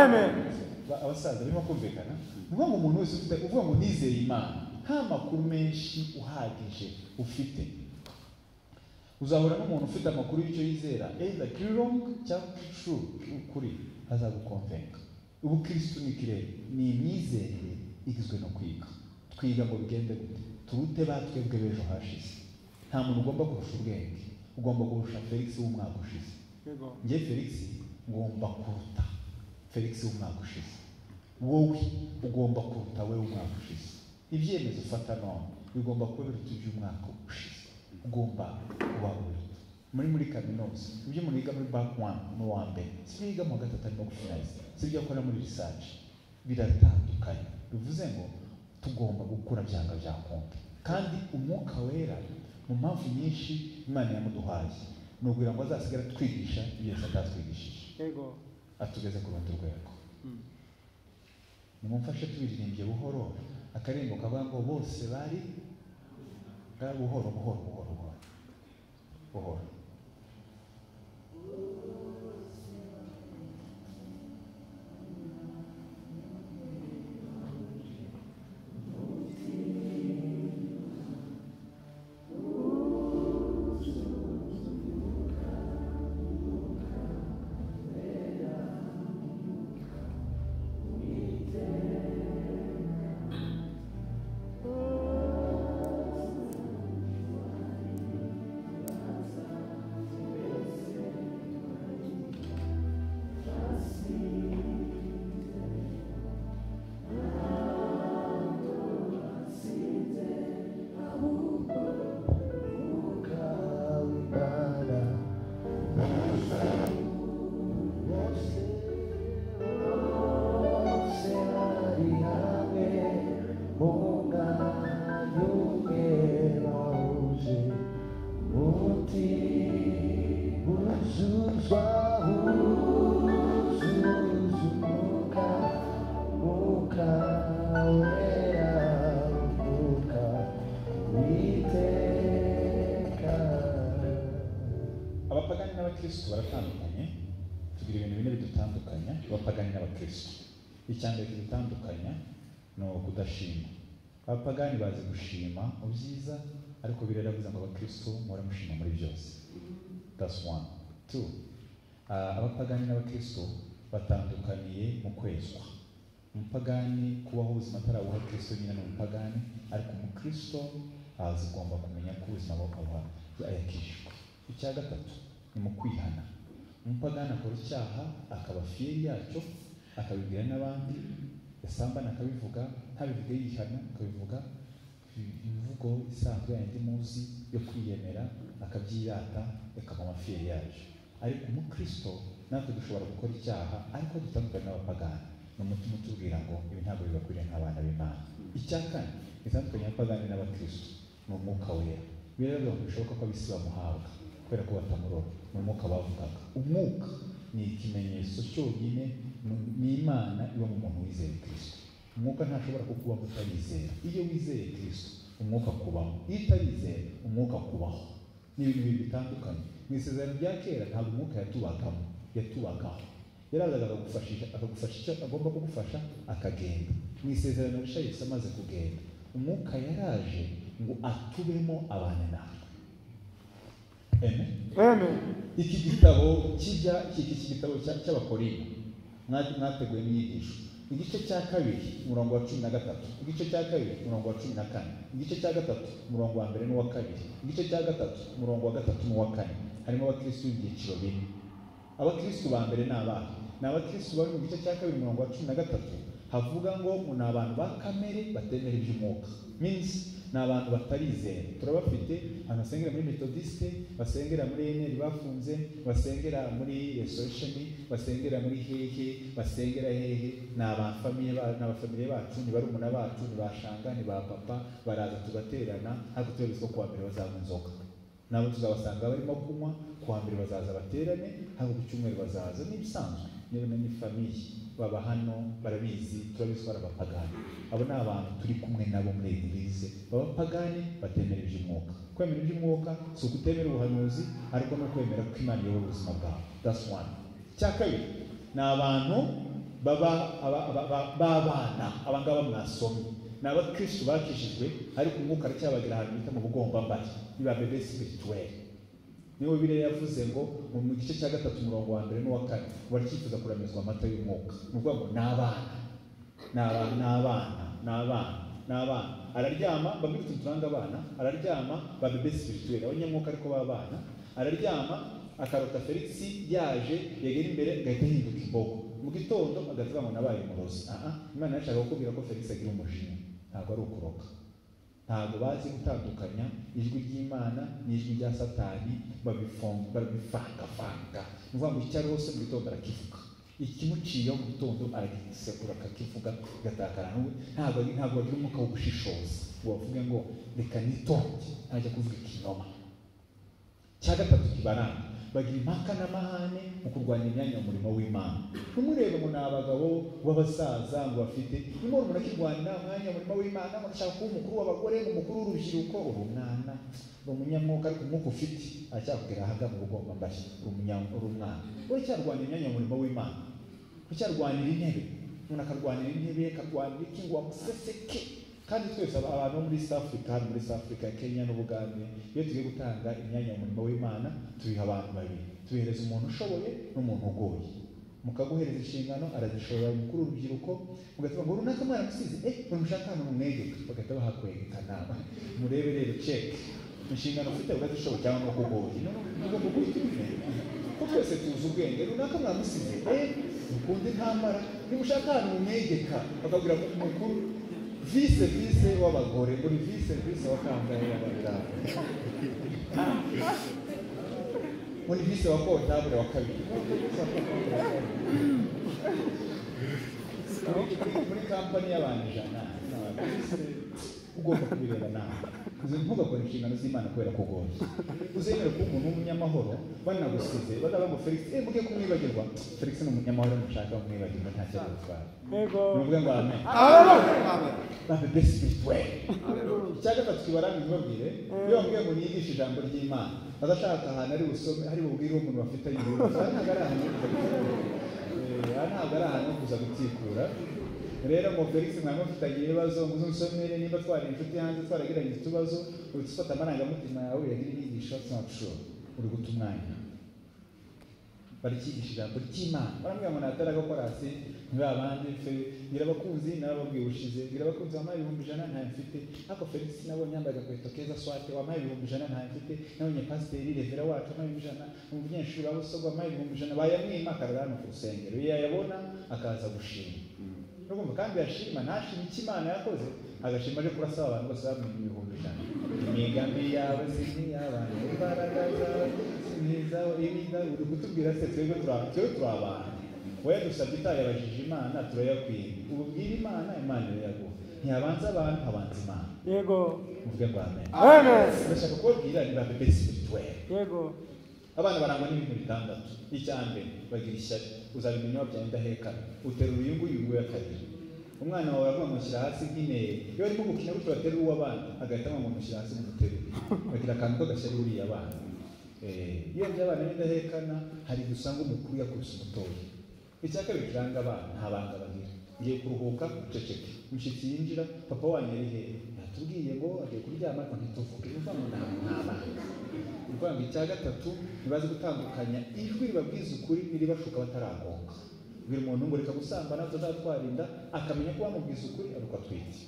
Amen. Abasaza birimo kumvikana. Ni ngo umuntu wese ufite uvuga ngo nizeye Imana, nta makuru menshi uhagije ufite, uzahura n'umuntu ufite amakuru y'icyo yizera, either kiri wrong cyangwa true, ukuri azagukonvenka. Ubukristo ni kirere, ni imyizerere igizwe no kwiga. Twiga ngo bigende gute, turute batwebwe b'ejo hashize. Nta muntu ugomba kurusha ubwenge, ugomba kurusha Felix w'umwaka ushize. Njye Felix ngomba kuruta Felix w'umwaka ushize, wowe ugomba kuruta wewe umwaka ushize. Ibyemezo ufata none bigomba kuba biruta iby'umwaka ushize, ugomba kuba biruta. Muri kaminuza ibyo umuntu yiga muri bac 1 mu wa mbere, si yiga mu wa gatatu arimo gufinaliza, si ibyo akora muri research, biratandukanye. Bivuze ngo tugomba gukura byanga byakunda. Kandi umwuka wera mu mpamvu nyinshi Imana yamuduhaye ni ukugira ngo azasigare atwigisha ibyo Yesu atatwigishije, atugeze ku rundi rwego. Nimumfashe tubiririmbye buhoro, akarembo kavuga ngo bose bari buhoro buhoro buhoro buhoro buhoro. Abapagani n'abakristo baratandukanye. Tugira ibintu bine bidutandukanya abapagani n'abakristo. Icya mbere kidutandukanya ni ukudashima. Abapagani bazi gushima mu byiza, ariko bireravuze ngo abakristo muhora mushima muri byose. That's one. Two, abapagani n'abakristo batandukaniye mu kwezwa. Umupagani kubaho ubuzima atarabuha Kristo nyine ni umupagani, ariko umukristo azigomba kumenya ko ubuzima bw'abuha yakishwe. Icya gatatu ni mu kwihana. Umupagani akora icyaha akaba fier yacyo, akabibwira n'abandi, yasambana akabivuga, ntabivuge yihana, akabivuga imvugo isanzwe yandi muzi yo kwiyemera, akabyirata, akaba fier yacyo. Ariko umukristo natwe dushobora gukora icyaha ariko dutandukanye n'abapagani. Ni umutima utubwira ngo ibi ntabwo bibakwiriye nk'abana b'Imana. Icya kane gitandukanye n'abapagani n'abakristo ni umwuka wera. Biravuga ngo bishoboka ko ab'isi bamuhabwa kubera ko batamurora. Ni umwuka bavugaga. Umwuka ni ikimenyetso cyonyine ni Imana iba mu muntu wizeye Kristo. Umwuka ntashobora kukubaho utarizera. Iyo wizeye Kristo umwuka kubaho, iyo utarizera umwuka kubaho. Ni ibintu bibiri bitandukanye. Mu isezerano rya kera ntabwo umwuka yatubakamo, yatubakaho. Yarazaga akagufashisha, akagufasha icyo agomba kugufasha akagenda. Mu isezerano rishya Yesu amaze kugenda, umwuka yaraje ngo atubemo abane natwe. Amen. Amen. Iki gitabo kijya iki gitabo cy'Abakorinto mwateguye n'inyigisho. Igice cya kabiri umurongo wa 13, igice cya kabiri umurongo wa 14, igice cya gatatu umurongo wa mbere n'uwa kabiri, igice cya gatatu umurongo wa gatatu n'uwa kane. Harimo abakristo b'ibyiciro bine. Abakristo ba mbere ni abahe? Ni abakristo bari mu gice cya kabiri umurongo wa 13, havuga ngo ni abantu ba kamere batemera iby'umwuka. Means ni abantu batarizera. Turabafite abantu basengera muri Methodiste, basengera muri NL bafunze, basengera muri Restoration, basengera muri hehe, basengera hehe. Ni abafamiye n'abafamiliye bacu, ni barumuna bacu, ni bashanga, ni ba papa, baraza tugaterana, ariko tuzi ko kuwa mbere bazanywa inzoga. Nabo tuzabasanga barimo kunywa, kuwa mbere bazaza baterane, ariko ku cyumweru bazaza. Ni ibisanzwe, niba ni famiye baba hano barabizi, turabizi ko ari abapagani. Abo ni abantu turi kumwe nabo muri eglise b'abapagani batemera iby'umwuka. Kwemera iby'umwuka si ukutemera ubuhanuzi, ariko no kwemera ko Imana iyobora ubuzima bwawe. That's one. Icya kabiri ni abantu baba b'abana, abangaba mwasomye ni abakristo bakijijwe ariko umwuka aracyabagira ahantu bita mu bugombambari, ni ba bébé spirituel. Niwe Bibiliya yavuze ngo mu gice cya 3 umurongo wa 1 n'uwa 4 baracyifuza kuramizwa amata y'umwuka. Ni ukuvuga ngo ni abana, ni abana, ni abana, ni abana, ni abana. Araryama, bamwe utuntu turanga abana, araryama ba bébé spirituel, abanyamwuka ariko b'abana, araryama akarota Felix yaje yegera imbere agahita ahinduka imbogo. Mu gitondo agahita ngo nabaye umurozi. Imana yashaka kukubwira ko Felix agira umujinya, ntabwo ari ukuroka. Ntabwo bazi gutandukanya ijwi ry'Imana n'ijwi rya Satani, babivangavanga. Ni ukuvuga ngo icyo ari hose mu gitondo arakivuga, ikimuciyeho mu gitondo aragisekura akakivuga, gatakara. Ntabwo bagira umwuka wo gushishoza ngo bavuge ngo reka nitonde ntajya kuvuga ikinyoma. Cya 3 kibaranga, bagira impaka n'amahane mu kurwanya imyanya mu murimo w'Imana. Ntumurebe ngo ni abagabo b'abasaza ngo bafite nimba umuntu akirwanira umwanya mu murimo w'Imana, ngo ashaka kuba umukuru w'abagore, umukuru w'urubyiruko, uri umwana, uri umunyamwuka ariko umwuka ufite aracyakubwira ahaga mu bugombambari, uri umwana. Uracyarwanira imyanya mu murimo w'Imana, uracyarwanira intebe, umuntu akarwanira intebe, akarwanira iki ngo amuseseke. Kandi twese abantu bo muri East Africa, hano muri East Africa, Kenya n'Ubugande, iyo tugiye gutanga imyanya mu murimo w'Imana tubiha abantu babiri, tubihereza umuntu ushoboye n'umuntu ugoye. Mukaguhereza inshingano arazishobora, umukuru w'urubyiruko mugatuma ngo runaka mwaramusize, mushaka hano mumwegeka, bagahita bahakwegeka nawe. Murebe rero check inshingano ufite urazishoboye cyangwa nuko ugoye. Ugomba guhita ubimenya ko twese tuzi ubwenge. Runaka mwaramusize, mukunde intambara, nimushaka hano mumwegeka, bakabwira umukuru vice vice w'abagore, muri vice vice wa kangahe w'abadamu, muri vice wa kontabure wa 2, muri kampani y'abantu 100, ugomba kubireba nawe. Ntugakore inshingano z'Imana kubera kugoye. Uzemere kuba umuntu w'umunyamahoro, banagusize bazaba ngo Felix, mugiye kumwibagirwa. Felix ni umunyamahoro, mushaka kumwibagirwa nta cyo gutwara. Yego. Nuvuge ngo amen. Amen. Ba bébé spirituel. Icya 3 kibaranga ntibabwire, iyo bambwiye ngo niyigishe ijambo ry'Imana, azashaka ahantu ari busome, ari bubwire umuntu bafitanye ibibazo. Ntabwo ari ahantu, ntabwo ari ahantu kuza gutikura. Rero ngo Felix mwaba mufitanye ibibazo, ngo unsomere nimba twari inshuti hanze twaragiranye utubazo, ufata amarangamutima yawe yagira inyigisho, it's not true. Uri guta umwanya. Barikigisha ijambo ry'Imana, baramubwira ngo natara gakorasi ntibabandi fe ngira abakunzi narababwiye ubushize, ngira abakunzi wampaye 100,000 ntayo mfite, ariko Felix nabonye yambaye agakweto keza swate wampaye 100,000 ntayo mfite, nabonye pasiteri revera wacu wampaye 100,000, umunyeshuri wa Busogo wampaye 100,000, bayamwima akarara hano ku rusengero, iyo yayabona akaza gushima. Urumva kandi yashima ntashima icyo Imana yakoze, agashima aje kurasaba abantu bose bamwima 100,000. Imigambi yawe si nk'iy'abantu, imbaraga zawe si nk'izawe, ibiza uri kutubwira se twebwe turi abantu. Wowe dusabye utayabajije Imana turayakwiye. Ububwira Imana, Imana irayaguha. Ntihabanza abantu, habanza Imana. Yego. Muvuge ngo amen. Amen. Ndashaka kubabwira ni ba bébé spirituel. Yego. Abana barangwa n'ibintu 6. Icya mbere bagira ishyari, uzabimenya wabyaye indahekana, uterura uyu nguyu nguyu akarira. Umwana wawe aravuga ngo mushyira hasi nk'inteye, iyo arimo gukina gutyo baterura uw'abana, agahita avuga ngo mushyira hasi muterure. Bagira akantu k'agashyari buriya abana. Iyo by'abana b'indahekana hari gusanga umukuru yakubise umutoya. Icya 2 kiranga abana, nta banga bagira. Ngiye kuruhuka uceceke. Umushyitsi yinjira, papa wanyu ari hehe? Yatubwiye ngo agiye kuryama ariko ntituvuge. Ni ukuvuga ngo nta banga. Ni ukuvuga ngo icya 3 ntibazi gutandukanya ijwi ribabwiza ukuri n'iribashuka bataragonga. Bwira umuntu ngo reka gusambana utazatwara inda, akamenya ko bamubwiza ukuri ariko atwite.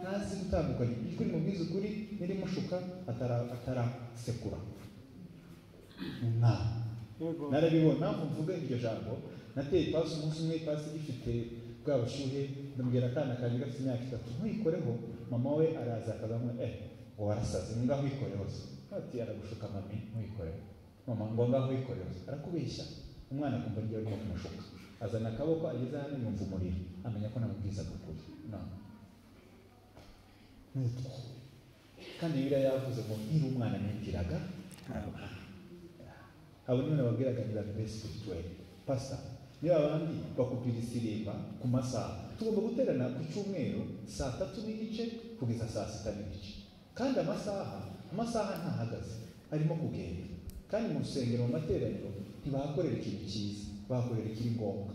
Ntazi gutandukanya ijwi rimubwiza ukuri n'irimushuka atarasekura. Umwana. Narabibona, mpamvu mvuga iryo jambo, nateye ipasi umunsi umwe, ipasi igifite bwa bushyuhe, ndamubwira akana kanjye gafite imyaka 3, ntuyikoreho, mama we araza akazamwe, ngo warasaze, ngaho uyikoreho se. Ati aragushuka mami, ntuyikoreho. Mama ngo ngaho uyikoreho se. Arakubeshya. Umwana akumva iryo arimo kumushuka. Azana akaboko ageze hano yumva umuriro, amenya ko namubwizaga ukuri. No. Nutwo. Kandi Bibiliya yavuze ngo nkiri umwana nibwiraga. Abo nibo nababwiraga ni ba bébé spirituel. Pastor, niba abandi bakubwira isirimba ku masaha, tugomba guterana ku cyumweru saa 3:30 kugeza saa 6:30. Kandi amasaha ntahagaze, arimo kugenda. Kandi mu rusengero mu materaniro ntibahakorera ikintu cyiza, bahakorera ikiri ngombwa.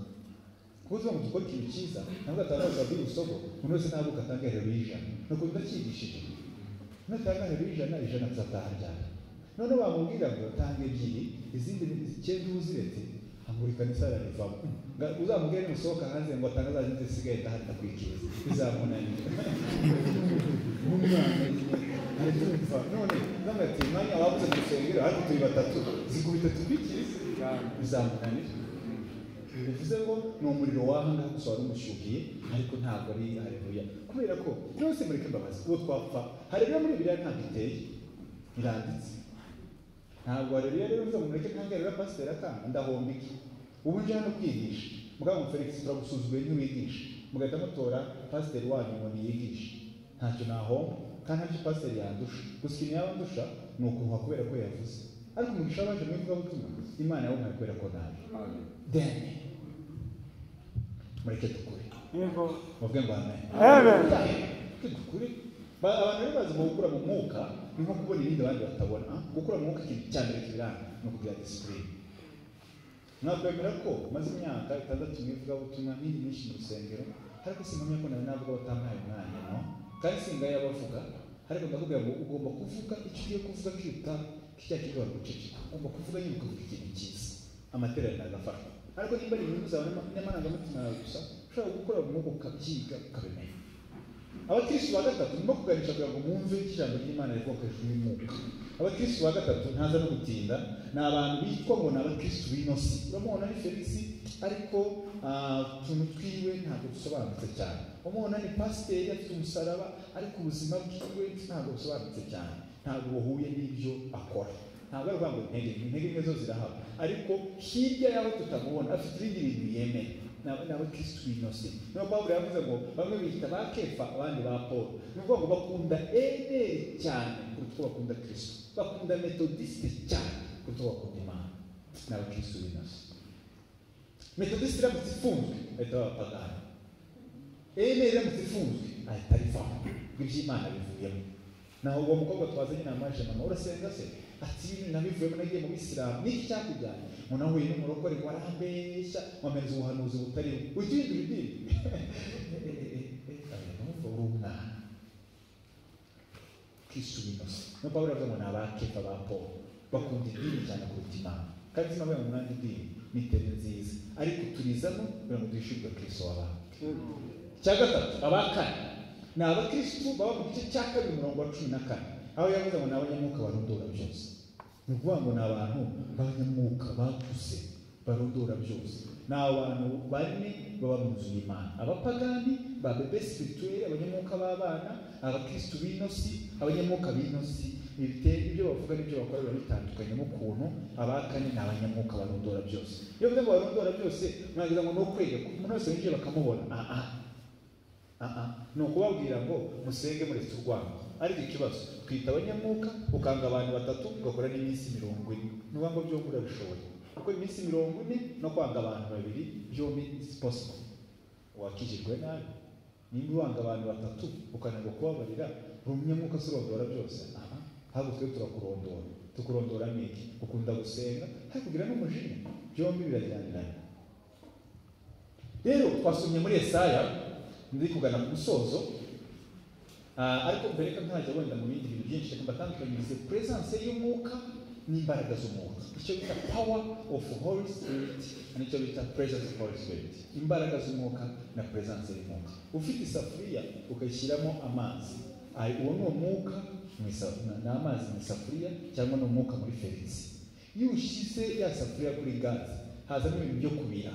Kuko tuba ngo dukore ikintu cyiza, ntabwo atanga buri busogo, umuntu wese ntabwo atanga hejuru y'ijana. Nuko ndacyigishije. Natanga hejuru y'ijana, ijana tuzataha ryari. None bamubwira ngo tanga ebyiri, izindi 9 uziretse, hangura ikanisa ararivamo. Uzamubwire nimusohoka hanze ngo atanga za zindi zisigaye ndahari ndakwikiza. Bizamunanira. Umwana arabyumva. None ngamwe ati mwanya wabuze mu rusengero ariko turi batatu, zikubita tubikirize. Bizamunanira. Bivuze ngo ni umuriro w'ahangaha gusa wari umushyuhiye, ariko ntabwo ari haleluya. Kubera ko byose mureke mbabazi, uwo twapfa haleluya muri Bibiliya ntabwo iteye, iranditse. Ntabwo haleluya rero uvuze ngo mureke ntange haleluya pasiteri akanga, ndahomba iki? Ubu nje hano kwigisha, mugabo Felix turagusuzuguye ntiwigisha, mugahita mutora pasiteri wanyu ngo niyigishe. Ntacyo nahomba kandi ntacyo pasiteri yandusha. Gusa ikintu yaba andusha ni ukuruha kubera ko yavuze. Ariko umugisha waje mu ivugabutumwa, Imana yawumpaye kubera ko naje. Then mureke dukure. Yego. Muvuge ngo amen. Amen. Mureke dukure. Abantu rero bazi ngo gukura mu mwuka ni nko kubona ibindi abandi batabona. Gukura mu mwuka ikintu cya mbere kibiranga ni ukugira discipline. Mwakwemera ko maze imyaka 6 mu ivugabutumwa n'indi myinshi mu rusengero, ariko simpamya ko nawe navuga batampaye umwanya, no? Kandi singaya abavuga, ariko ndakubwira ngo ugomba kuvuga icyo ugiye kuvuga kiruta kijya kivuga guceceka. Ugomba kuvuga nyine ukavuga ikintu cyiza. Amateraniro agafatwa. Ariko nimba ari inyungu zawe n'amarangamutima yawe gusa, ushobora gukora mu mwuka ukabyiga ukabimenya. Abakristo ba gatatu ndimo kuganisha kugira ngo mwumve icyo ijambo ry'Imana rivuga hejuru y'umwuka. Abakristo ba gatatu ntaza no gutinda, ni abantu bitwa ngo ni abakristo b'inosi. Uramubona ni Felix, ariko utuntu twiwe ntabwo dusobanutse cyane. Umubona ni pasiteri afite umusaraba, ariko ubuzima bwiwe ntabwo busobanutse cyane, ntabwo buhuye n'ibyo akora. Ntabwo ari ukuvuga ngo intege nke zo zirahaba, ariko hirya y'aho tutamubona afite ibindi bintu yemera. Ni abakristo b'inosi. Niyo Pawulo yavuze ngo bamwe bita ba Kefa abandi ba Paul. Ni ukuvuga ngo bakunda eneri cyane kuruta uko bakunda Kristo, bakunda metodiste cyane kuruta uko bakunda Imana. Ni abakristo b'inosi. Metodiste iramutse ifunzwe ahita aba abapagani, eneri iramutse ifunzwe ahita arivamo, iby'Imana bivuyemo. Naho uwo mukobwa twazanye inama yaje, mama urasenga se? Ati nabivuyemo nagiye mu Bisilamu. Niki cyakujyanye? Ngo nahuye n'umurokore ngo arambeshya, wampereza ubuhanuzi butari bwo. Ujya uhindura idini? Numva uri umwana. Kristo b'inosi. Niyo Pawulo yavuze ngo ni abakefa ba Paul, bakunda idini cyane kuruta Imana. Kandi sinavuga ngo mwanga idini, ni tere nziza, ariko turizamo kugira ngo duhishurwe Kristo w'abantu. Icya gatatu, abakane ni abakristo baba mu gice cya 2 umurongo wa 14, aho yavuze ngo ni abanyamwuka barondora byose. Ni ukuvuga ngo ni abantu b'abanyamwuka bakuze barondora byose. Ni abantu bane baba mu nzu y'Imana: abapagani, ba bebe spirituel, abanyamwuka b'abana, abakristo b'inosi. Abanyamwuka b'inosi ibyo bavuga n'ibyo bakora biba bitandukanye mu kuntu. Abakane ni abanyamwuka barondora byose. Iyo bavuze ngo barondora byose, mwagira ngo ni ukwereka umuntu wese winjiye bakamubona. Ni ukubabwira ngo musenge muretse urwango. Ariko ikibazo twita abanyamwuka, ukanga abantu batatu ugakora n'iminsi 40. Ni ukuvuga ngo byombi urabishoboye. Gukora iminsi 40 no kwanga abantu babiri byombi is possible. Wakijijwe nabi. Nimba wanga abantu batatu ukananirwa kubabarira, uri umunyamwuka se urondora byose? Ahubwo twe turakurondora. Tukurondora n'iki? Ukunda gusenga, ariko kugira n'umujinya, byombi birajyanirana. Rero twasomye muri Yesaya, ndi kugana ku musozo. Ariko mbere ko ntajya wenda mu bindi bintu byinshi, reka mbatandukanyirize presence y'umwuka n'imbaraga z'umwuka. Icyo bita power of Holy Spirit n'icyo bita presence of Holy Spirit. Imbaraga z'umwuka na presence y'umwuka. Ufite isafuriya ukayishyiramo amazi, uwo ni umwuka ni amazi mu isafuriya cyangwa ni umwuka muri Felix. Iyo ushyize ya safuriya kuri gaze hazamo ibintu byo kubira,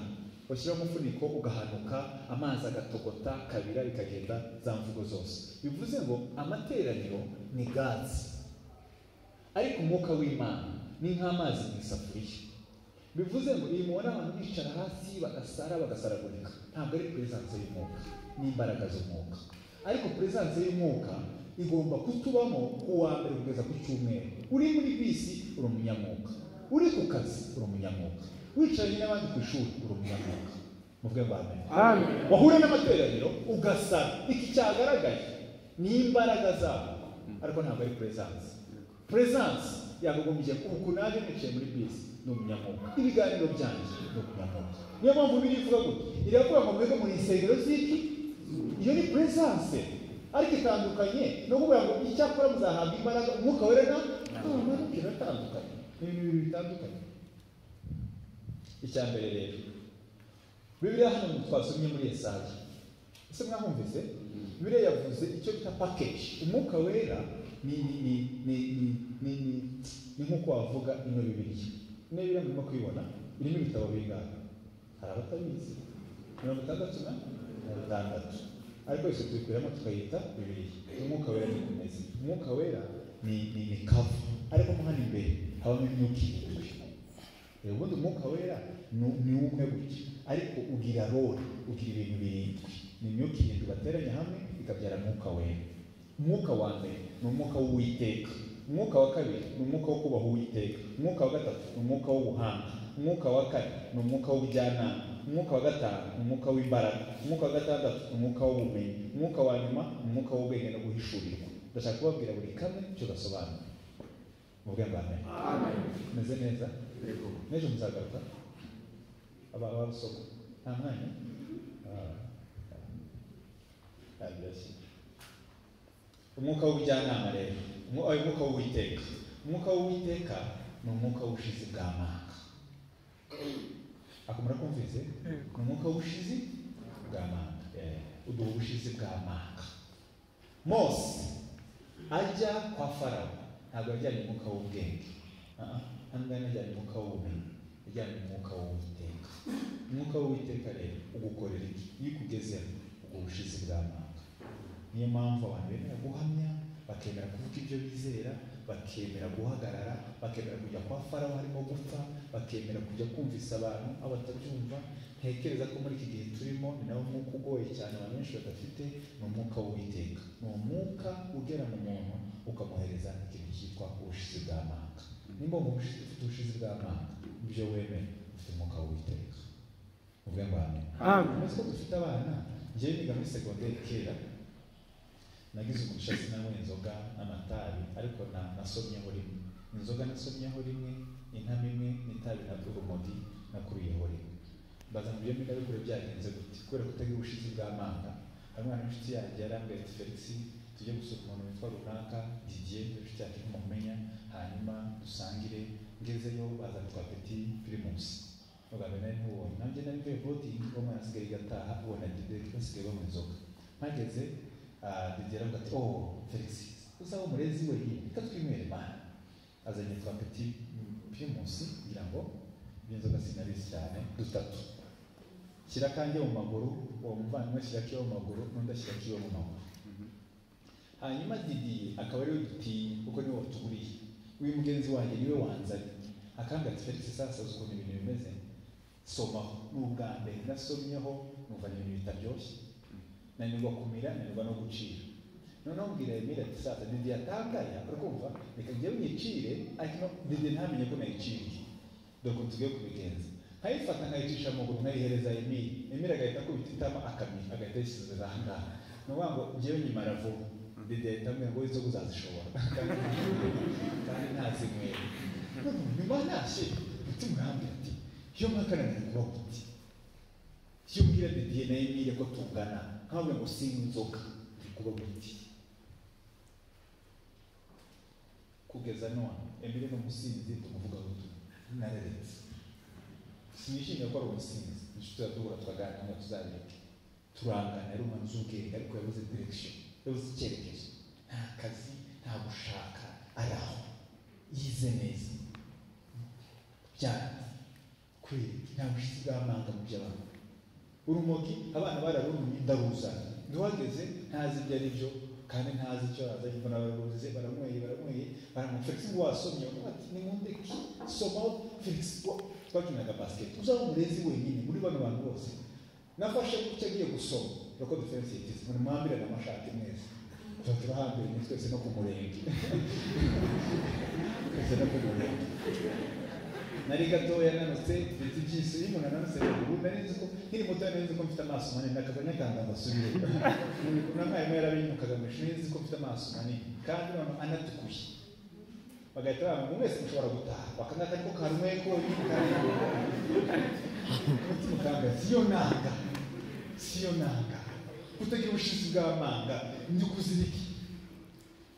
washyiraho umufuniko ugahanuka, amazi agatogota kabira bikagenda za mvugo zose. Bivuze ngo amateraniro ni gaze, ariko umwuka w'Imana ni nk'amazi mu isafuriya. Bivuze ngo iyi mubona abantu bicara hasi bagasara bagasaragurika, ntabwo ari presence y'umwuka, ni imbaraga z'umwuka. Ariko presence y'umwuka igomba kutubamo ku wa mbere kugeza ku cyumweru. Uri muri bisi uri umunyamwuka, uri ku kazi uri umunyamwuka, wicaranye n'abandi ku ishuri uri umunyamwuka. Muvuge ngo amen. Amen. Wahura n'amateraniro ugasara, iki cyagaragaye ni imbaraga zabo, ariko ntabwo ari presence. Presence Yakagombye uku naje nicaye muri bisi ni umunyamwuka. Ibiganiro byanjye ni umunyamwuka. Niyo mpamvu Bibiliya ivuga gutya, iravuga ngo mwebwe muri insengero z'iki? Iyo ni presence, ariko itandukanye no kuvuga ngo icyakora muzahabwa imbaraga umwuka wera na biratandukanye. Ni ibintu bibiri bitandukanye. Icya mbere rero, Bibiliya hano twasomye muri Yesaya, ese mwahumvise? Bibiliya yavuze icyo bita package. Umwuka wera ni ni ni ni ni ni ni nk'uko wavuga ino Bibiliya. Ino Bibiliya murimo kuyibona irimo ibitabo bingahe? Hari abatabizi, 66, ariko yose tuyikuramo tukayita Bibiliya. Umwuka wera ni kumeze. Umwuka wera ni cover, ariko mo hano imbere habamo imyuka irindwi. Ubundi umwuka wera ni umwe gutya, ariko ugira role, ugira ibintu birindwi. Ni imyuka irindwi bateranya hamwe ikabyara umwuka wera. Umwuka wa mbere ni umwuka w'Uwiteka. Umwuka wa kabiri ni umwuka wo kubaha Uwiteka. Umwuka wa gatatu ni umwuka w'ubuhanga. Umwuka wa kane ni umwuka w'ubujyanama. Umwuka wa gatanu ni umwuka w'imbaraga. Umwuka wa gatandatu ni umwuka w'ubumenyi. Umwuka wa nyuma ni umwuka w'ubwenge no guhishurirwa. Ndashaka kubabwira buri kamwe icyo gasobanura. Muvuge ngo amen. Amen. Meze neza? N'ejo muzagaruka? Abasoma nta mwanya? Umwuka w'ubujyanama rero, umwuka w'Uwiteka. Umwuka w'Uwiteka ni umwuka w'ubushizi bw'amanga. Ako murakumvise? Ni umwuka w'ubushizi bw'amanga. Uduha ubushizi bw'amanga. Mose ajya kwa Farawo ntabwo yajyanye umwuka w'ubwenge. Ntabwo yajyanye umwuka w'ubumenyi, yajyanye umwuka w'Uwiteka. Umwuka w'Uwiteka rero ugukorera iki? Iyo ukugezeho ubwo bushizi bw'amanga. Niyo mpamvu abantu bemera guhamya, bakemera kuvuga ibyo bizera, bakemera guhagarara, bakemera kujya kwa Farawo harimo gupfa, bakemera kujya kumvisa abantu aho batabyumva. Ntekereza ko muri iki gihe turimo ni nawo mwuka ugoye cyane abantu benshi badafite, ni umwuka w'Uwiteka. Ni umwuka ugera mu muntu ukamuhereza ikintu cyitwa ubushizi bw'amanga. Nimba ufite ubushizi bw'amanga, ibyo wemera ufite umwuka w'Uwiteka. Muvuge ngo amen. Amen. Uzi ko dufite abana, njyewe niga muri segonderi kera, nagize umugisha sinanywa inzoga n'amatabi, ariko nasomyeho rimwe. Inzoga nasomyeho rimwe, intama imwe n'itabi na urumogi nakuriyeho rimwe. Mbaza ngo ibyo ndabikore byagenze gute? Kubera kutagira ubushizi bw'amanga. Hari umwana w'inshuti yanjye yarambwiye ati Felix, tujye gusura umuntu witwa runaka Didier, inshuti yacu ntimumenya, hanyuma dusangire. Ngezeyo bazana twa Petit Primus. Ubwa mbere nari ntubonye, nanjye nari mvuye voting, uwo mwana asigaye gataha, ubona Didier basigaye banywa inzoga. Mpageze Didier aravuga ati oh Felix, uzaba umurezi wenyine, reka twinywere mana. Azanye twa Petit Primus, ngira ngo ibyo sinabizi cyane, dutatu. Shyira akanjye mu maguru, uwo muvandimwe ashyira akiwe mu maguru, n'undi ashyira akiwe mu maguru. Hanyuma Didier akaba ariwe dutinya kuko niwe watuguriye. Uyu mugenzi wanjye niwe wanzanye. Akambwira ati Felix, sasa uzi ukuntu ibintu bimeze, somaho. Ni ubwa mbere nasomyeho numva ni ibintu bitaryoshye, nanirwa kumira, nanirwa no gucira. Noneho mbwira Emile ati sasa Didier atangaya, urikumva, reka njyewe nyicire, ariko Didier ntamenye ko nayiciriye. Dore ukuntu tugiye kubigenza. Nkayifata nkayicisha mu maguru, nkayihereza Emile. Emile agahita akubita itama akamira, agahita yisubiza aha ngaha. Ni ukuvuga ngo njyewe nyimara vuba. Didier ahita ambwira ngo inzoga uzazishobora. Kandi ntazinywera. Nyuma ntashye, umutima urambwira ati iyo mwakananiye kuba gute? Iyo mbwira Didier na Emile ko tungana, nkababwira ngo sinywa inzoga, ndi kuba gute? Kugeza none Emile ni umusinzi, tumuvugaho nararetse. Sinishimiye ko ari umusinzi, inshuti yaduhura tukaganira ngo tuzabireke. Turangana, yari umwana uzi ubwenge, ariko yabuze direction, yabuze icyerekezo. Nta kazi, nta gushaka, ari aho yize neza. Byanze kweri, nta bushizi bw'amanga mu by'abantu. Urumogi abana bararunumye ndaruzana, ntiwageze ntazi ibyo ari byo, kandi ntazi icyo azanye, mbona bararuzize, baranyweye, baramwe Felix ngo wasomye, ati nimundeke somaho Felix. Twakinaga basket, uzaba umurezi wenyine muri bano bantu bose. Nafashe gutya agiye gusoma roko defense yitize, ngo nimwambirane amashati mwese, tuba turahambiranye twese no ku murenge. Twese no ku murenge. Nari gatoya nanutse, mfite ibyiso, iyo umuntu ananutse ruguru, nari nzi ko nkiri muto, nari nzi ko mfite amaso manini, nakava nyakanga ngo asubire. Na mwarimu yarabinyukaga ngo nari nzi ko mfite amaso manini, kandi noneho anatukuye. Bagahita banga ngo mwese mushobora gutaha. Bakangaka ariko karumwe ko umutima ukanga siyo nanga. Siyo nanga. Kutagira ubushizi bw'amanga ndi kuziriki.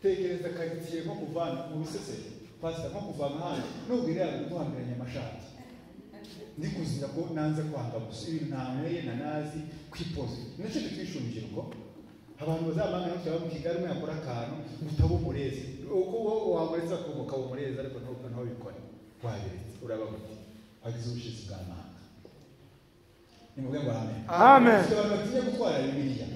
Tekereza karitsiye nko kuvana mu Bisesero. Pastor nko kuva ahandi nubwira guhambiranya amashati. Ndi kuzira ko nanze kwanga gusa ibintu ntanyweye na nazi kwipoza. Nacyo twishura urubyiruko. Abantu bazamanga no cyaba mu Kigali umwe yakora akantu utaba umurezi. Uko wamureza ukaba umurezi ariko ntubikore. Wabiretse uraba gute? Wagize ubushizi bw'amanga. Nimuvuge ngo amen. Amen. Abantu batinya gutwara Bibiliya.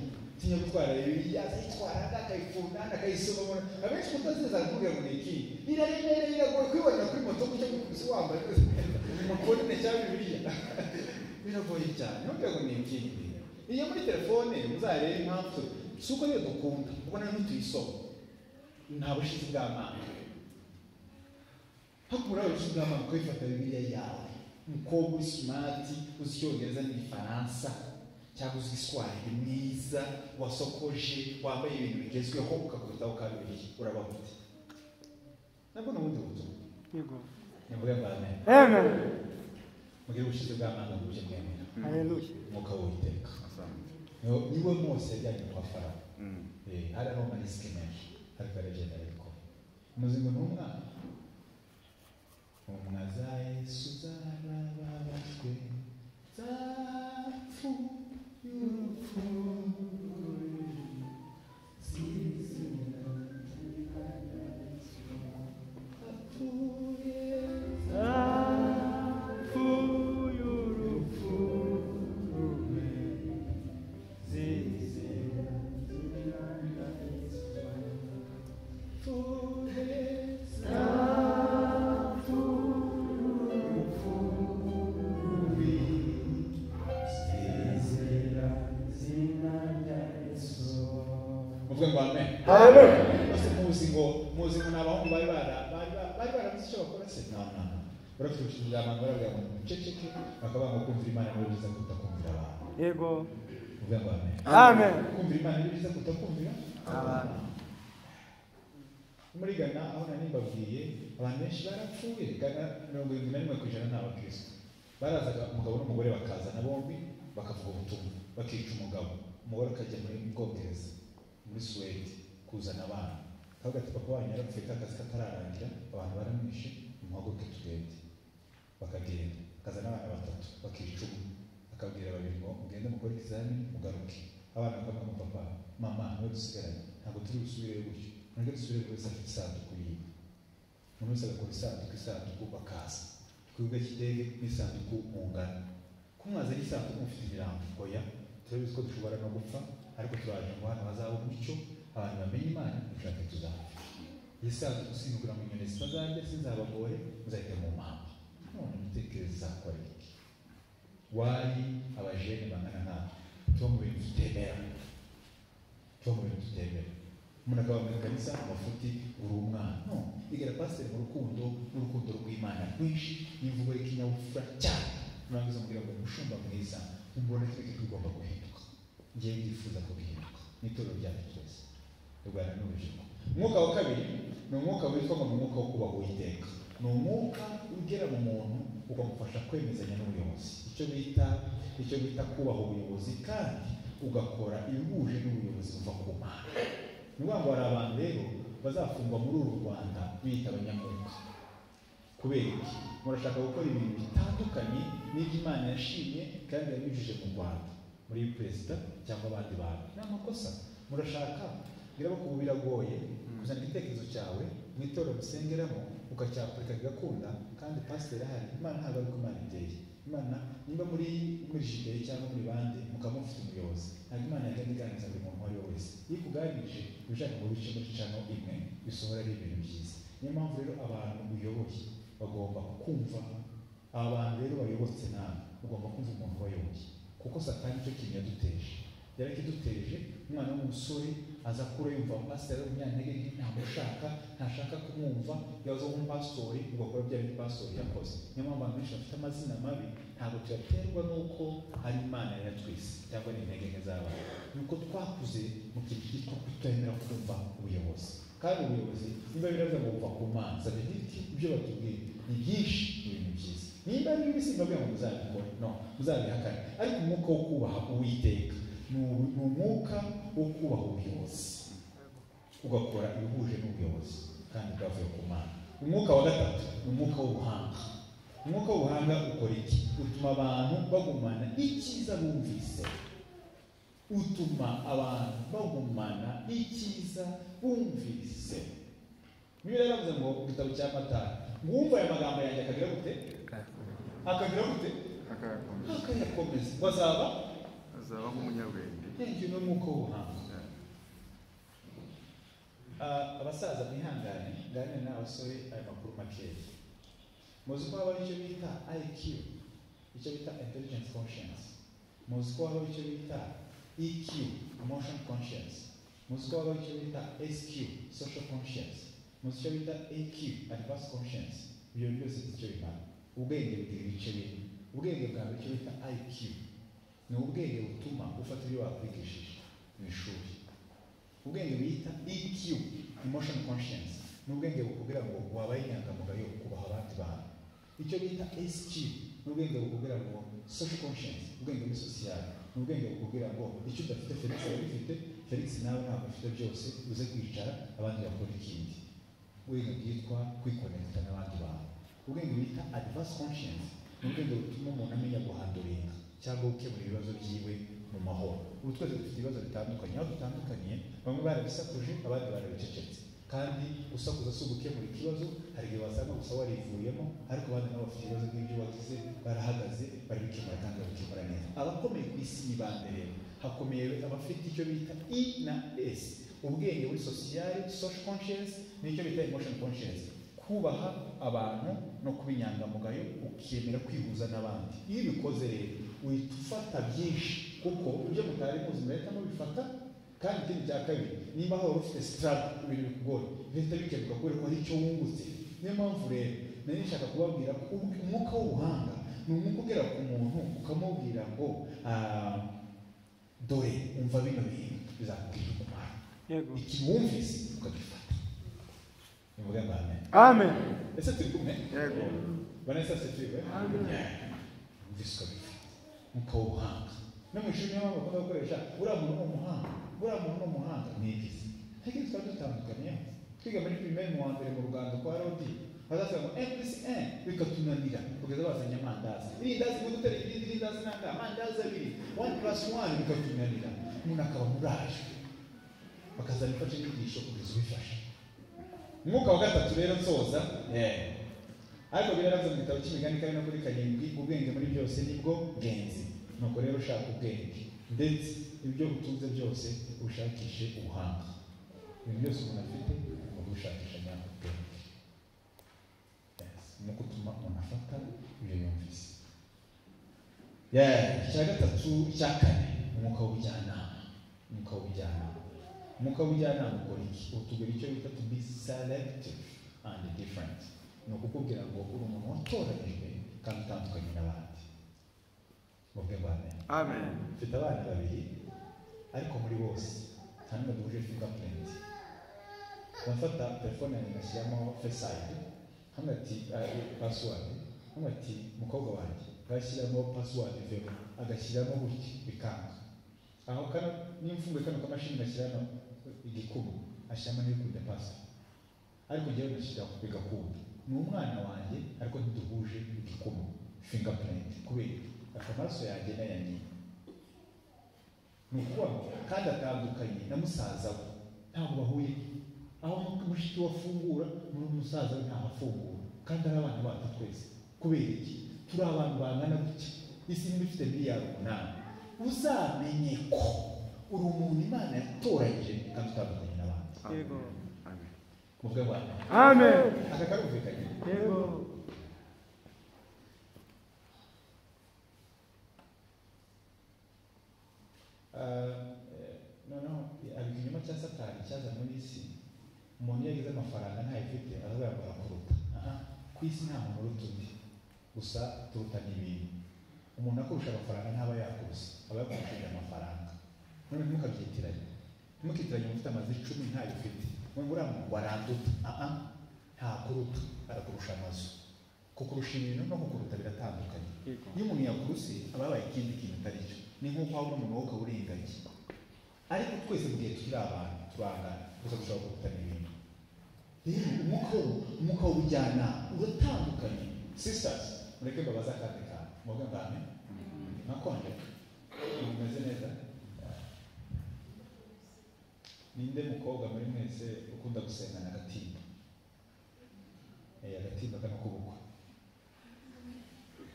Tinya gutwara Bibiliya, azayitwara akayifunda akayisoma. Abenshi mutaziza kuvuga ngo ni iki? Iraremereye iragoye kwibonera kuri moto kucyo gusa wambaye mukone cya Bibiliya. Biragoye cyane. Ntuvuge ngo ni iki? Iyo muri telefone muzarebe impamvu suko niyo dukunda kuko nayo ntituyisoma. Nta bushizi bw'amanga. Hakura ubushizi bw'amanga kwifata Bibiliya yawe. Umukobwa uri smart uzi Icyongereza n'Igifaransa cyangwa uzi Igiswahili mwiza wasokoje wambaye ibintu bigezweho ukakubitaho ka Bibiliya uraba gute? Nabwo ni ubundi butumwa. Yego. Nimuvuge ngo amen. Amen. Mugire ubushizi bw'amanga mu byo mwemera. Haleluya. Umwuka w'Uwiteka. Niwe Mose yajyanye kwa Farawo. Hari aho amarisike menshi ariko aragenda arabikora. Muzi ngo ni umwana. Intumwa za Yesu zarababajwe zapfuye urupfu zapfuye Zapfuye urupfu zizira Muvuge ngo amen. Amen. Muzi ngo n'abahungu bari barabuze icyo bakora se? No. Barafite ubushizi bw'amanga barabwira ngo muceceke bakavuga ngo kumvira Imana ni byiza kuruta kumvira abantu. Yego. Muvuge ngo amen. Amen. Kumvira Imana ni byiza kuruta kumvira abantu. Muri Ghana aho nari mbabwiye abantu benshi barapfuye. Ghana 71% ni abakristo. Barazaga umugabo n'umugore bakazana bombi bakavuga ubutumwa bakica umugabo, umugore akajya muri Bwongereza muri Suwede kuzana abana. Kavuga ati papa wanyu yarapfuye ka kazi katararangira abantu baramwishe muhaguruke tugende. Bakagenda akazana abana batatu bakica umwe akabwira babiri ngo mugende mukore ikizamini mugaruke. Abana bakavuga ngo papa mama niwe dusigaranye ntabwo turi busubireyo gutyo, mureke dusubire buri wese afite isanduku yiwe. Umuntu wese agakora isanduku bakaza ku kibuga cy'indege n'isanduku mungana. Ko mwazanye isanduku mufite ibirango? Oya, turabizi ko dushobora no gupfa ariko turaje ngo hano hazaba umucyo abantu bamenye Imana dushake tuzapfa. Iyi sanduku sinugura mu nyoni zitazarya sinzabagore muzahite mu mpamba. None mutekereze izakora iki? Wari abajene bangana nkatwe tuba mu bintu tutemera. Tuba mu bintu tutemera. Umuntu akaba mu kanisa amafuti uri umwana. No, igera pasiteri mu rukundo n'urukundo rw'Imana rwinshi n'imvugo y'ikinyabupfura cyane. Nurangiza umubwira ngo umushumba mwiza umbona twese tugomba guhinduka. Ngiye ndifuza ko bihinduka. N'itorero ryacu twese. Rwanda n'urubyiruko. Umwuka wa kabiri ni umwuka witwa ngo ni umwuka wo kubaha Uwiteka. Ni umwuka ugera mu muntu ukamufasha kwemezanya n'ubuyobozi. Icyo bita kubaha ubuyobozi kandi ugakora ibihuje n'ubuyobozi buva ku Mana. Ni ukuvuga ngo hari abantu rero bazafungwa muri uru Rwanda biyita abanyamwuka. Kubera iki? Murashaka gukora ibintu bitandukanye n'ibyo Imana yashimye kandi yabijije mu Rwanda muri perezida cyangwa abandi bantu. Ni amakosa. Murashaka biraba kubu biragoye kuzana igitekerezo cyawe mu itorero musengeramo ukacyapurika kigakunda kandi pasiteri ahari. Imana ntabwo ari uko Imana iteye. Imana nimba muri jiberi cyangwa muri bande mukaba mufite umuyobozi, ntabwo Imana yagenda iganiriza buri muntu uwo ari we wese. Iyo ikuganirije ushaka ngo bice muri cano imwe bisohora ari ibintu byiza. Niyo mpamvu rero abantu uyoboye bagomba kumva. Aba bantu rero bayobotse nawe ugomba kumva umuntu wayoboye, kuko Satani icyo kintu yaduteje. Yarakiduteje. Umwana w'umusore aza kure yumva pasiteri umunyantege nke ntamushaka, ntashaka kumwumva, yaza nk'umupasitori ugakora bya bindi pasitori yakoze. Niyo mpamvu abantu benshi bafite amazina mabi ntabwo tuyaterwa n'uko ari Imana yatwise cyangwa ni intege nke z'abantu, ni uko twakuze mu kintu cyitwa kutemera kumva ubuyobozi. Kandi ubuyobozi niba biravuga ngo buva ku Mana, sabediki ibyo batubwiye ni byinshi, ni ibintu byiza. Niba ari bibi simbabwira ngo muzabikore, no muzabihakane. Ariko umwuka wo kubaha Uwiteka ni umwuka wo kubaha ubuyobozi, ugakora ibihuje n'ubuyobozi kandi bwavuye ku Mana. Umwuka wa gatatu ni umwuka w'ubuhanga. Umwuka w'ubuhanga ukora iki? Utuma abantu bagumana icyiza bumvise. Utuma abantu bagumana icyiza bumvise. Bibiliya yaravuze ngo mu gitabo cya Matayo, ngo aya magambo yanjye akagira gute? Akagira gute? Akayakomeza. Ngo azaba nk'umunyabwenge. Thank you. Ni umwuka w'ubuhanga. Abasaza mwihangane, nganire n'abasore aya makuru makeya. Muzi ko habaho icyo bita IQ, icyo bita intelligence conscience. Muzi ko habaho icyo bita EQ, emotion conscience. Muzi ko habaho icyo bita SQ, social conscience. Muzi icyo bita AQ, advanced conscience. Ibyo byose icyo bimara. Ubwenge bugira ibice bine. Ubwenge bwa mbere icyo bita IQ ni ubwenge butuma ufata ibyo wakwigishije mu ishuri. Ubwenge bita EQ, emotion conscience, ni ubwenge bukubwira ngo wabaye inyangamugayo kubaha abandi bantu. Icyo bita SQ ni ubwenge bukubwira ngo social conscience, ubwenge muri social, ni ubwenge bukubwira ngo icyo udafite Felix arabifite, Felix nawe ntabwo ufite byose, uze kwicara abandi bakora ikindi. Ubwenge bwitwa kwikonekita n'abandi bantu. Ubwenge bita advanced conscience ni ubwenge butuma umuntu amenya guhanduringa cyangwa gukemura ibibazo byiwe mu mahoro. Ubu twese dufite ibibazo bitandukanye, aho dutandukaniye bamwe barabisakuje abandi barabicecetse. Kandi gusakuza si ugukemura ikibazo, hari igihe wasanga gusa warivuyemo, ariko abandi nabo bafite ibibazo nk'ibyo wagize, barahagaze barabikemura kandi babikemura neza. Abakomeye ku isi ni bande rero? Hakomeye abafite icyo bita E na S, ubwenge muri social, social conscience n'icyo bita emotion conscience, kubaha abantu no kuba inyangamugayo, ukemera kwihuza n'abandi. Iyo ubikoze rero uhita ufata byinshi, kuko ibyo mutari muzi murahita mubifata. Kandi ikindi cya kabiri, niba waba ufite struggle, ibintu bikugoye bihita bikemuka kubera ko hari icyo wungutse. Niyo mpamvu rero nari nshaka kubabwira ko umwuka w'ubuhanga ni umwuka ugera ku muntu ukamubwira ngo dore umva bino bintu bizakugirira umumaro. Ikintu wumvise ukagifata. Nimuvuge ngo amen. Amen. Ese turi kumwe? Yego. Vanessa asifiwe. Amen. Wumvise ukabifata. Umwuka w'ubuhanga. No mu ishuri niyo mpamvu bakunda gukoresha uriya muntu ni umuhanga, uriya muntu ni umuhanga, ni igizi. Ariko twari dutandukanye. Twiga muri primaire mu wa mbere mu Rugando kwa Rodi, bazavuga ngo 1 + 1 bikatunanira kugeza bazanye amandazi. Irindazi ngo dutere irindi rindazi nanga amandazi abiri, 1 + 1 bikatunanira. Umuntu akaba muraje. Bakazana imfashanyigisho kugeza ubifashe. Umwuka wa gatatu rero nsoza, ariko biraravuze mu gitabo cy'Imigani kari no kuri 7, ubwenge muri byose nibwo bwenzi. Nuko rero ushaka ubwenge, ndetse ibyo utunze byose ushakishe ubuhanga. Ibintu byose umuntu afite ugomba gushakisha ubwenge. Yes, nuko utuma umuntu afata ibyo yumvise. Icya gatatu, icya kane, umwuka w'ubujyanama. Umwuka w'ubujyanama. Umwuka w'ubujyanama ukora iki? Utubwira icyo bita to be selective and different. Ni ukukubwira ngo uri umuntu watoranyijwe kandi utandukanye n'abandi. Muvuge ngo amen. Amen. Mfite abana babiri, ariko muri bose nta n'umwe duhuje fingerprint. Ndafata telefone yanjye ngashyiramo Face ID, hamwe ati password, hamwe ati mukobwa wanjye ngashyiramo password ivemo, agashyiramo gutya bikanga. Aho kano nimfunguye kano kamashini ngashyiramo igikumwe, ashyiramo n'ibikunda password, ariko njyewe ngashyiraho bigakunda. Ni umwana wanjye ariko ntiduhuje igikumwe fingerprint, kubera amaraso yanjye n'aya nyina. Ni ukuvuga ngo kandi atandukanye na musaza we, ntabwo bahuye. Aho mushiki we afungura, muri musaza we ntaho afungura, kandi ari abana bacu twese. Kubera iki? Turi abantu bangana gutya, isi niba ifite miliyari 8. Uzamenye ko uri umuntu Imana yatoranyije kandi utandukanye n'abandi. Yego. Amen. Muvuge ngo amen. Amen. Aka karumvikanye? Yego. Noneho abika ikinyoma cya Satani cyazanywe n'isi. Umuntu iyo agize amafaranga ntayafite aravuga ngo arakuruta. Ku isi nta muntu uruta undi, gusa turutana ibintu. Umuntu akurusha amafaranga ntaba yakuruse, aba yakurushije amafaranga. None ntimukabyitiranye, ntimukitiranye ufite amazu 10 ntayo ufite. Mwe muramu waranduta. Ntakuruta, arakurusha amazu. Kukurusha ibintu no kukuruta biratandukanye. Iyo umuntu yakuruse aba yabaye ikindi kintu atari cyo. Ni nk'uko waba umuntu wowe ukaba uri ingagi. Ariko twese mu gihe tukiri abantu turangana, gusa dushobora kurutana ibintu. Rero umwuka w'ubujyanama uratandukanye. Sisters, mureke mbabaze akandi kantu. Muvuge ngo amen. Mwakonje? Mumeze neza? Ninde mukobwa muri mwese ukunda gusengana agatimba? Agatimba kano k'ubukwe.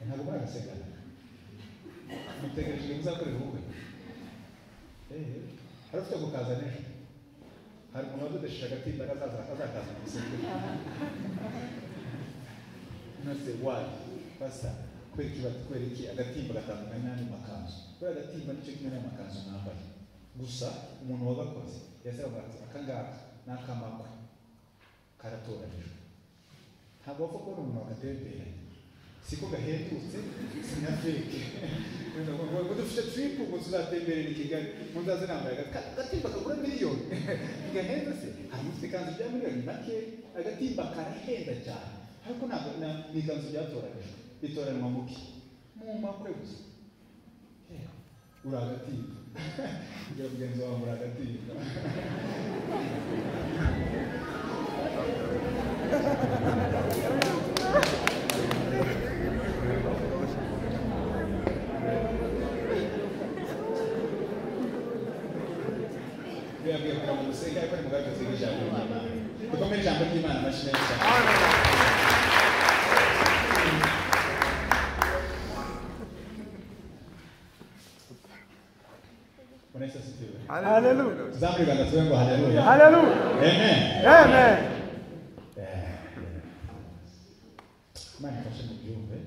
Ntabwo muragasengana. Mutegereje muzakorera ubukwe. Hari ufite kukazana ejo. Hari umuntu wadodesheje agatimba azakazana gusengera. Nase why? Pastor, kubera iki agatimba gatandukanye n'andi makanzu? Kubera agatimba nicyo kimwe n'amakanzu mwambaye. Gusa umuntu wagakoze yasabaga ati aka ngaka ni akamakwe karatoranijwe. Ntabwo wapfa kubona umuntu wagatemberanye. Siko gahendutse, si na fake. Ngo dufite trip ngo tuzatemberera i Kigali, ngo nzaze nambaye agatimba kagura miliyoni. Gahenda se? Hari ufite ikanzu rya miliyoni make, agatimba karahenda cyane. Ariko ntabwo ni ikanzu ryatoranijwe. Ritoranwa muki? Mu makwe gusa. Uri agatimba. Kugira mugenzi wawe uri agatimba. Birabwiye kugira ngo musenge ariko nimugaruke twige ijambo ry'Imana. Dukomere ijambo ry'Imana amashyi menshi cyane. Bwana Yesu asifiwe. Haleluya. Tuzamure ibiganza tuvuge ngo haleluya. Haleluya. Amen. Amen. Imana ifashe mu byumve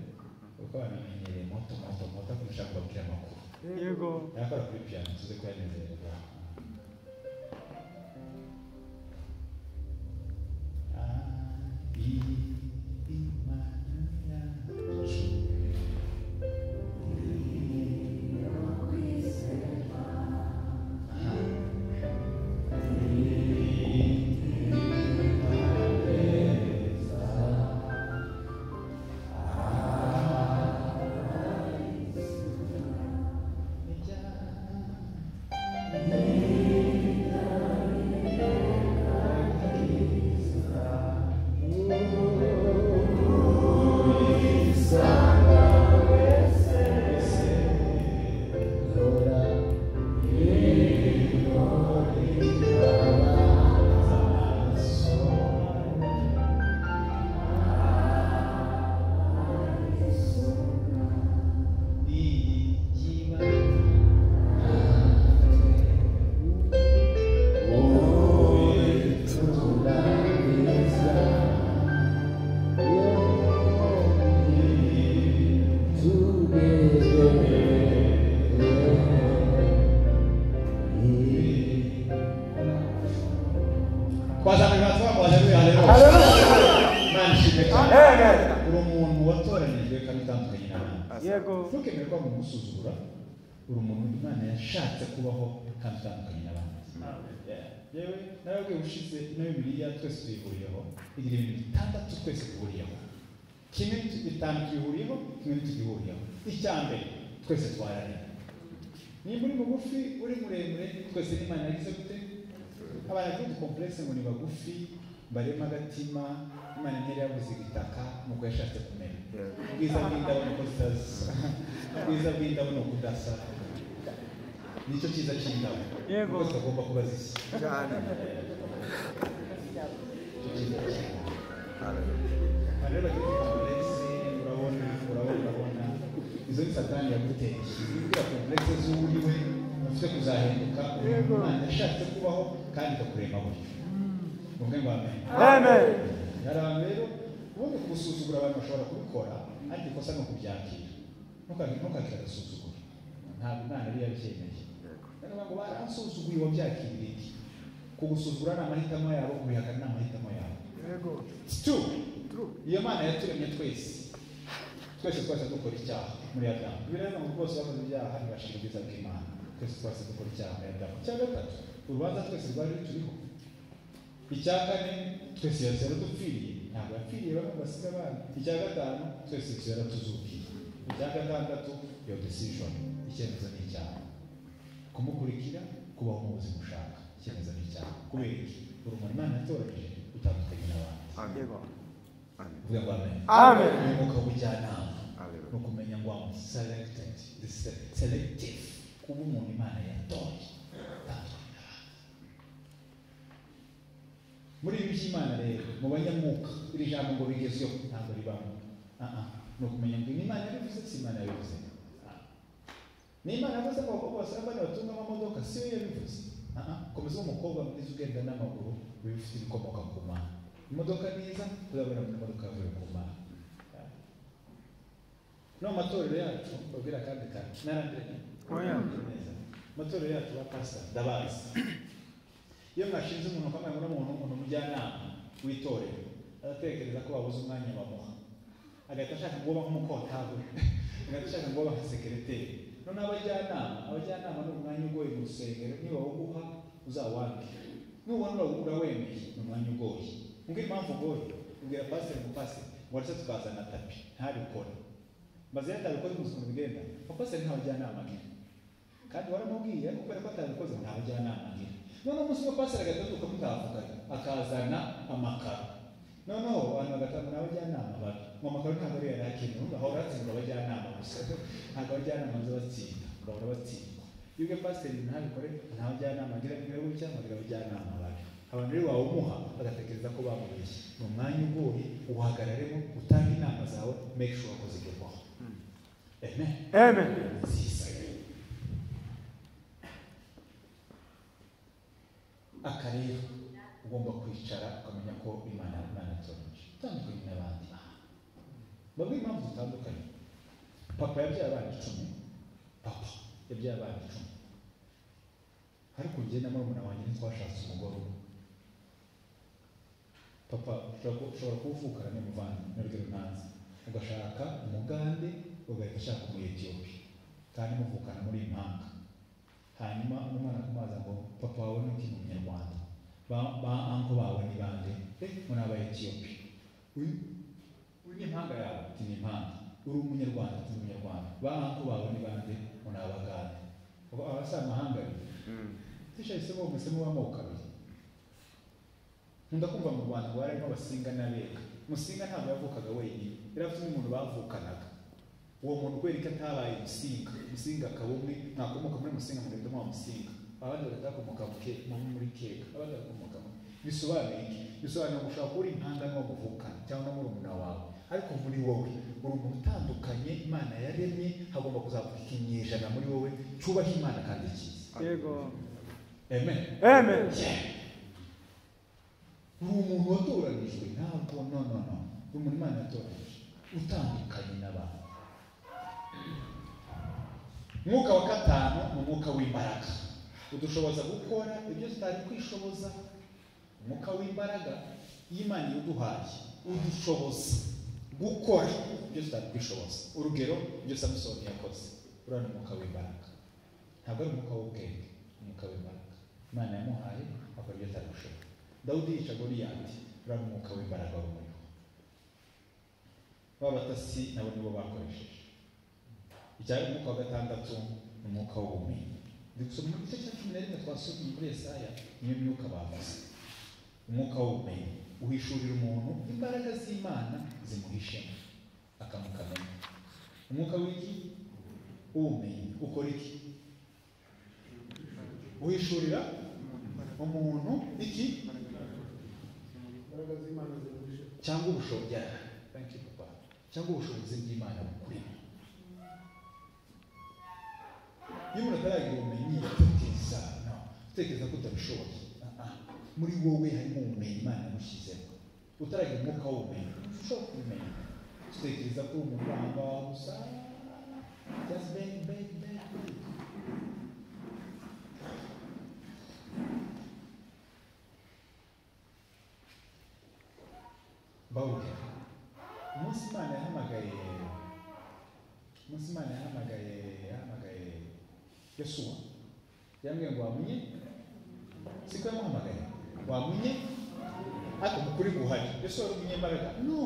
kuko bamenyereye moto moto moto kurusha kubabwira amakuru. Yego. Yakora kuri piano tuze kuyanezererwa. Ntukemere ko bamusuzugura, uri umuntu Imana yashatse kubaho kandi utandukanye n'abandi. Yewe narabwiye ushize ino Bibiliya twese tuyihuriyeho, igira ibintu bitandatu twese duhuriyeho. Kimwe bitanu tuyihuriyeho, kimwe ntitugihuriyeho. Icya mbere twese twararemwe. Nimba uri mugufi, uri muremure, twese n'Imana yagize gute? Abantu bafite udukomplekse ngo ni bagufi, barema agatima, Imana ntiyari yabuze igitaka nuko yashatse kumera. Ubwiza bw'indabo nuko zidasa. Ubwiza bw'indabo ni ukudasa. Nicyo cyiza cy'indabo. Yego. Nuko zitagomba kuba zisa. Cyane. Nicyo cyiza cy'indabo. Abantu rero bagira udukomplekse, urabona, urabona, urabona. Izo ni Satani yaguteye. Ibwira komplekse z'uriwe, ufite kuzahinduka. Imana yashatse kubaho kandi ikakurema gutyo. Muvuge ngo amen. Amen. Hari abantu rero ubundi gusuzugura abantu bashobora kubikora, ariko ikosa ni ukubyakira. Ntukakire agasuzuguro. Ntabwo Imana yari yabyemeye. Rero ngo baransuzuguye wabyakiriye iki? Kugusuzugura ni amahitamo yabo, kubihakana ni amahitamo yabo. Yego. It's true. Iyo Mana yaturemye twese. Twese twese dukora icyaha muri Adamu. Bibiliya ivuga ngo bose bakoze ibyaha ntibashira ubwiza bw'Imana. Twese twese dukora icyaha muri Adamu. Icya gatatu, urubanza twese rwari ruturiho. Icya kane, twese Yesu yaradupfiriye, ntabwo yapfiriye bamwe basiga abandi. Icya gatanu, twese Yesu yaratuzukiye. Icya gatandatu, your decision, icyemezo ni icyawe. Kumukurikira, kubaho mu buzima ushaka, icyemezo ni icyawe. Kubera iki? Uri umuntu Imana yatoranyije, utandukanye n'abandi. Yego. Uvuge ngo amen. Amen. Ni umwuka w'ubujyanama. Ni ukumenya ngo I'm selected, selective, kuba umuntu Imana yatoye, utandukanye n'abandi. Muri ibi by'Imana rero, mu banyamwuka, iri jambo ngo bigezweho ntabwo ribamo. Ni ukumenya ngo ni Imana yabivuze, si Imana yabivuze. Ni Imana yavuze ngo abakobwa basambana batunga amamodoka, si yo yabivuze. Komeza umukobwa mwiza ugenda n'amaguru, bifite ibikomoka ku Mana. Imodoka nziza, tuzabona mu modoka yavuye ku Mana. No matorero yacu, babwira kandi kandi narambiranye. Matorero yacu ba pastor ndabazi. Iyo mwashinze umuntu kamwe muri umuntu umujyanama w'itorero, aratekereza ko babuze umwanya bamuha. Agahita ashaka ngo babe nk'umukontabule, agahita ashaka ngo babe nka sekereteri. None abajyanama ni umwanya ugoye mu rusengero, niba uguha uzawange. Nubona urawemeye, ni umwanya ugoye. Mbwira impamvu ugoye, ubwira pastor ngo pastor, ngo aretse tukazana tapi, ntabikore. Maze yatabikoze mu buzima bigenda, pastor nta bajyanama agira. Kandi waramubwiye ariko kubera ko atabikoze nta bajyanama agira. None umunsi umwe pastor agahita mutavugana, akazana amakaro. Noneho abantu bagatanga n'abajyanama babi. Ngo amakaro ntabwo ari yari akenewe, ahora atsindwa abajyanama gusa. Ntabwo abajyanama baza batsinda, bahora batsindwa. Iyo ubwiye pastor ntabikore, nta bajyanama agira, agira gutya, agira abajyanama babi. Abantu rero wawumuha bagatekereza ko bamubeshye. Ni umwanya ugoye, uhagararemo, utange inama zawe, make sure ko zigerwaho. Amen. Amen. Nziza. Aka rero ugomba kwicara ukamenya ko Imana yatoranyije, utandukanye n'abandi. Babwira impamvu zitandukanye. Papa yabyaye abana 10. Papa yabyaye abana 10. Ariko njye na murumuna wanjye ntitwashatse umugore umwe. Papa ushobora kuba uvukana n'umuvandimwe, n'urugero ntanze, ugashaka umugande, ugahita ushaka umu-Etiyopiya, kandi muvukana muri impanga. Hanyuma umwana akumaza ngo papa wawe ni umunyarwanda, ba anko bawe ni bande? Muri aba Etiyopiya. Uyu ni impanga yawe, ati ni impanga. Uri umunyarwanda, ati ni umunyarwanda. Ba anko bawe ni bande? Muri abagande. Aba si amahanga abiri. Tisha bo musemo w'amoko abiri. Nkunda kumva mu Rwanda ngo harimo abasinga n'abega. Musinga ntabwo yavukaga wenyine, yari afite undi muntu bavukanaga. Uwo muntu kubera ko atabaye Musinga, Musinga akaba umwe, mwakomoka muri Musinga mugahita muba Musinga. Abandi bagakomoka muri Kega, abandi bagakomoka muri. Bisobanuye iki? Bisobanuye ngo ushobora kuba uri impanga n'uwo muvukana cyangwa na murumuna wawe, ariko muri wowe uri umuntu utandukanye. Imana yaremye, hagomba kuzavuka ikinyejana muri wowe cyubaha Imana kandi cyiza. Yego. Amen. Amen. Uri umuntu watoranijwe, ntabwo no. Uri umuntu Imana yatoranyije, utandukanye n'abantu. Umwuka wa gatanu ni umwuka w'imbaraga, udushoboza gukora ibyo tutari kwishoboza. Umwuka w'imbaraga y'Imana iwuduhaye, udushoboza gukora ibyo tutari kwishoboza. Urugero, ibyo Samusoni yakoze, uriya ni umwuka w'imbaraga, ntabwo ari umwuka w'ubwenge, umwuka w'imbaraga Imana yamuhaye akora ibyo atari gushobora. Dawudi yica Goliyati, uriya ni umwuka w'imbaraga wari umuriho. Ba batasi nabo nibo bakoresheje. Icyari umwuka wa gatandatu ni umwuka w'ubumenyi. Ndi gusoma mu gice cya 11 twasomye muri Yesaya, niyo myuka bavuze. Umwuka w'ubumenyi uhishurira umuntu imbaraga z'Imana zimuhishemo, akamukamenya. Umwuka w'iki? Ubumenyi ukora iki? Uhishurira umuntu iki? Cyangwa ubushobozi. Thank you papa. Cyangwa ubushobozi bw'Imana bukurimo. Iyo umuntu ataragira ubumenyi, atekereza, no, utekereza ko utabishoboye. Muri wowe harimo ubumenyi Imana yagushyizemo. Utaragira umwuka w'ubumenyi, ushobora kubimenya. Utekereza ko umuntu uri aho ngaho gusa, just beg, beg, beg, beg. Bawurugero, umunsi Imana yahamagaye, umunsi Imana yahamagaye Yosuwa, yambwiye ngo wamunye, siko yamuhamagaye, wamunye Ariko mu kuri guhari, Yesu wari umunyembaraga? No,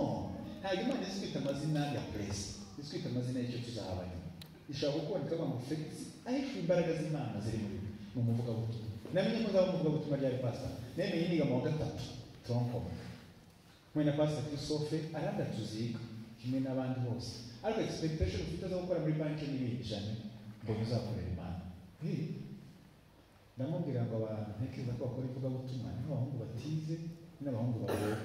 ntabwo Imana izi kwita amazina ya puresi, izi kwita amazina y'icyo tuzaba nyuma. Ishobora kukubona ikavuga ngo Felix ahishuye imbaraga z'Imana ziri muri we, ni umuvugabutumwa. Namenye ko nzaba umuvugabutumwa ryari pastor? Namenye niga mu wa 3 tronko. Mwe na pastor Christophe aranda tuziga kimwe n'abandi bose. Ariko expectation ufite zo gukora muri banki n'ibindi jamais ngo uzakorera Imana. Ndamubwira ngo abantu ntekereza ko bakora ivugabutumwa ni abahungu batize n'abahungu bagoye.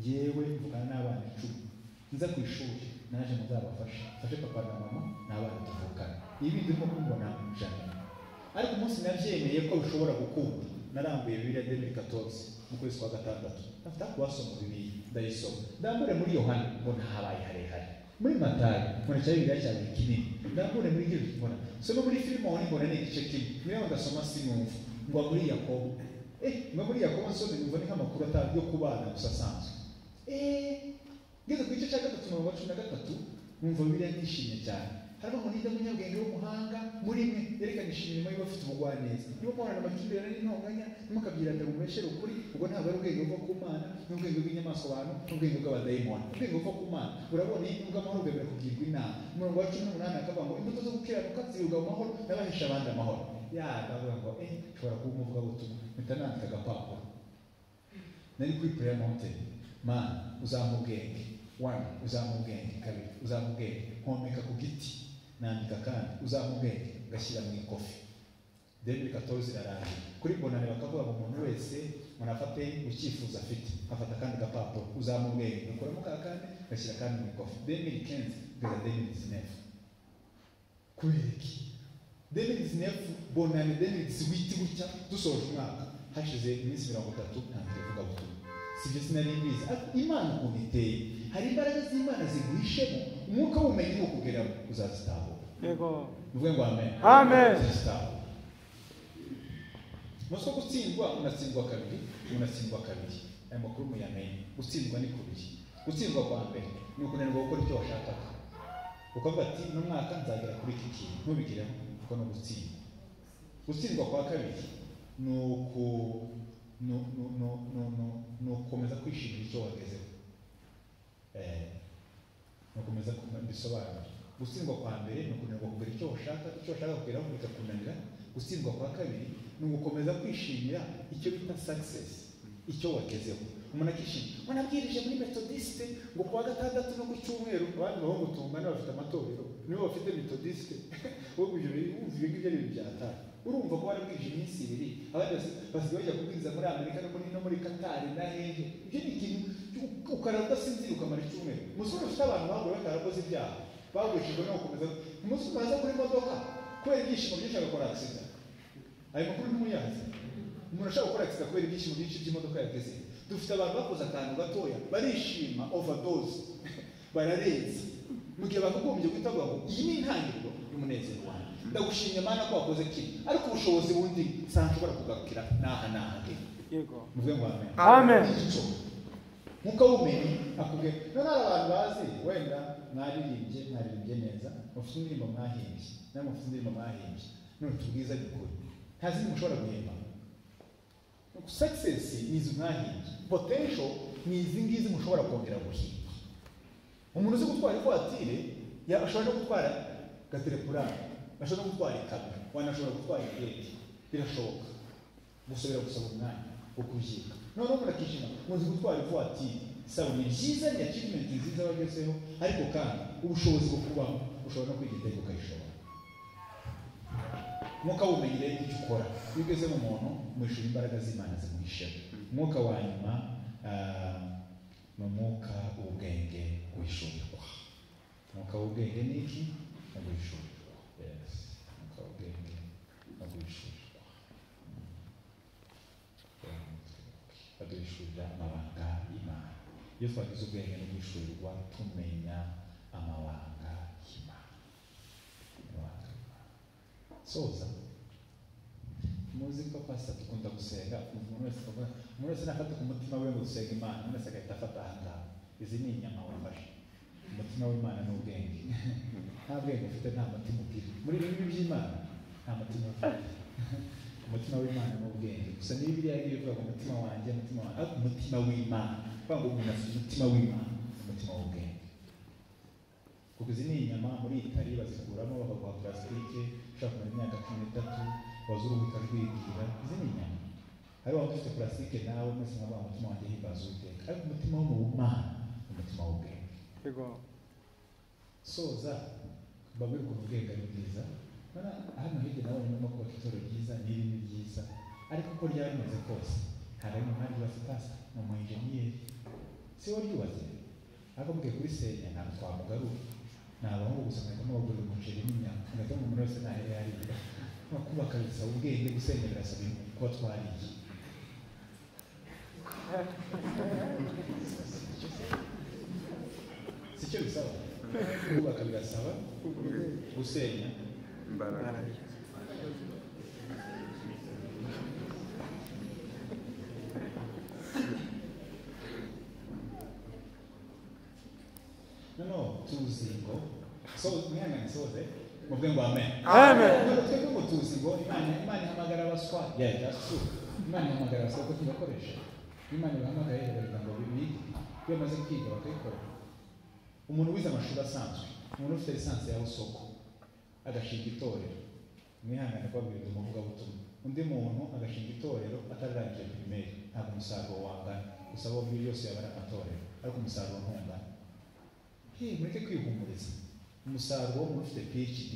Yewe mvugana n'abana 10 nza ku ishuri naje muzabafasha, mfashe papa na mama n'abana tuvukana. Ibi ndimo kumbona jamais. Ariko umunsi nabyemeye ko bishobora gukunda, narambuye Bibiliya 2014 mu kwezi kwa 6, afite kubasoma Bibiliya ndayisoma, ndambure muri Yohana mbona habaye harehare, muri Matayo mbona cya Bibiliya cyabaye kinini, ndambure muri Gilles mbona soma muri Filimoni mbona ni igice kimwe, niba ndasoma sinumva ngo muri Yakobo, ngo muri Yakobo nsome numva ni nk'amakuru yo kubana gusa asanzwe. Ngeze ku gice cya 3:13 numva Bibiliya nishimye cyane. Harimo ngo ninde munyabwenge w'umuhanga muri mwe yerekanisha imirimo ye bafite ubugwaneza, niba muhorana amakimbirane n'intonganya ntimukabyirata ngo mubeshere ukuri, ubwo ntabwo ari ubwenge buva ku Mana, n'ubwenge bw'inyamaswa abantu, n'ubwenge bw'abadayimoni. Ubwenge buva ku Mana urabona ubw'amahoro bwemera kugirwa inama. Umurongo wa 18 akavuga ngo imbuto zo gukiranuka ziribwa mu mahoro n'abahesha abandi amahoro. Ya ndavuga ngo nshobora kuba umuvugabutumwa, mpita nandika agapapuro. Nari kuri Prayer Mountain, Mana uzampa ubwenge, 1 uzampa ubwenge, 2 uzampa ubwenge, nkomeka ku giti nandika kandi uzampa ubwenge ngashyira mu ikofi. 2014 irarangira. Kuri bonane bakavuga ngo umuntu wese munafate icyifuzo afite, afata kandi gapapuro uzampa ubwenge, ngakuramo ka kandi ngashyira kandi mu ikofi. 2015 kugeza 2019. Kubera iki? 2019 bonane 2018 gutya dusoje umwaka, hashize iminsi 30 ntangiye kuvuga butumwa. Sibyo sinari mbizi, ariko Imana ukuntu iteye, hari imbaraga z'Imana ziguhishemo, umwuka w'ubumenyi wo kugeramo uzazitahura. Yego. Uvuge ngo amen. Amen. Uzazitahura. Muso gutsindwa unatsindwa kabiri, unatsindwa kabiri. Aya makuru muyamenye. Gutsindwa ni kubiri. Gutsindwa kwa mbere ni ukunanirwa gukora icyo washakaga. Ukavuga ati no mwaka nzagera kuri iki kintu, ntubigereho kuko no gutsindwa. Gutsindwa kwa kabiri ni uku no gukomeza kwishimira icyo wagezeho. No gukomeza kubisobanura. Gutsindwa kwa mbere ni ukunanirwa kugera icyo ushaka, icyo ushaka kugeraho bikakunanira. Gutsindwa kwa kabiri ni ugukomeza kwishimira icyo bita success, icyo wagezeho. Umuntu akishima, wanabwirije muri Methodiste ngo kuwa gatandatu no ku cyumweru abandi bahungu tungana bafite amatorero, nibo bafite Methodiste. Wowe ibyo wumva ibyo ngibyo ari ibintu byatari. Urumva ko warabwirije iminsi ibiri, abandi basigaye bajya kubwiriza muri Amerika no muri Qatar na hehe. Ibyo ni ikintu ukarara udasinzira ukamara icyumweru. Umusore ufite abantu baguye batarakoze ibyaha, bagurishijwe no gukomeza. Umusore baza kuri modoka kubera ibyishimo byinshi agakora accident. Ayo makuru ntimuyazi. Umuntu ashobora gukora accident kubera ibyishimo byinshi by'imodoka yageze. Dufite abantu bakoze akantu gatoya barishima overdose, bararenze. Mu gihe bakagombye guhita bavuga ngo iyi ni intangiriro y'umunezero wanjye. Ndagushimye Mana ko wakoze kimwe, ariko ubushobozi bundi sinshobora kugarukira n'aha n'aha. Yego. Muvuge ngo amen. Amen. Nkuko ubumenyi akubwiye. None hari abantu bazi wenda mwaririmbye neza, mufite indirimbo mwahimbye, namwe mufite indirimbo mwahimbye. None tubwiza ukuri, nta zindi mushobora guhimba. Success ni izi mwahimbye, potential ni izi ngizi mushobora kongera guhimba. Umuntu uzi gutwara ivatire ashobora no gutwara gaterepurani, ashobora no gutwara ikamyo, wanashobora gutwara indege, birashoboka. Gusa biragusaba umwanya wo kubyiga. Noneho umuntu akishima muzi gutwara ivatire, sawa, ni byiza, ni achievement nziza wagezeho, ariko kandi ubushobozi bwo kubaho ushobora no kwiga indege ukayishobora. Mwuka w'ubumenyi rero icyo ukora iyo ugeze mu muntu mwishura imbaraga z'Imana zimuhishemo. Umwuka wa nyuma ni umwuka w'ubwenge guhishurirwa. Umwuka w'ubwenge ni iki? Ni guhishurirwa. Yes, umwuka w'ubwenge ni guhishurirwa. Baduhishurira amabanga y'Imana. Iyo twagize ubwenge no guhishurirwa tumenya amabanga y'Imana. Amabanga y'Imana. Soza. Muzi ko pastor dukunda gusenga, umuntu wese avuga, umuntu wese nafata ku mutima we ngo dusenga Imana, umuntu wese agahita afata aha ngaha. Izi ni inyama wafashe. Umutima w'Imana ni ubwenge. Nta bwenge ufite, nta mutima ugira. Muri ibi ngibi by'Imana nta mutima ufite. Umutima w'Imana ni ubwenge. Gusa niba Bibiliya yagiye ivuga ngo umutima wanjye, umutima wanjye, ariko umutima w'Imana, kuvuga ngo umuntu afite umutima w'Imana, umutima w'ubwenge. Kuko izi ni inyama muri Itali bazikuramo bakaguha plastique, ushobora kumara imyaka 13, waza uruhu ukarwigira. Izi ni inyama. Hari waba ufite plastique nawe mwese mwavuga umutima wanjye himbaza Uwiteka. Ariko umutima wo mu Mana ni umutima w'ubwenge. Yego. Soza mbabwire ukuntu ubwenge ari bwiza. Hano hirya nabonye urimo kubaka itorero ryiza n'irindi ryiza, ariko uko ryaba rimeze kose ntabwo ari mu mpande yubatse pastor, ni umu enjeniyeri, si we waryubatse. Ariko mubwiye kurisenya ntabwo twamugarura, ni abahungu gusa mwahita mubagurira umuceri n'inyama, mwahita umuntu wese ntahere yarira. No kubaka bisaba ubwenge, gusenya birasaba kuba twariye. Si cyo bisaba kubaka, birasaba gusenya imbaraga. No, tuzi ngo so mwihangane soze muvuge ngo amen. Amen. Twebwe ngo tuzi ngo Imana ihamagara abaswa. Yeah, that's true. Imana ihamagara abaswa kuko ntibakoresha. Imana ibahamagaye ibarinda ngo bige. Iyo bamaze kwiga bakayikora. Umuntu wize amashuri asanzwe, umuntu ufite lisansi ya Busoko agashinga itorero, mwihangane kubabwira umuvugabutumwa. Undi muntu agashinga itorero atararangije primaire, ntabwo umusaruro wangana. Gusa bombi yose yaba ari amatorero, ariko umusaruro ntungana. Mureke kwihumuriza. Umusaruro w'umuntu ufite PhD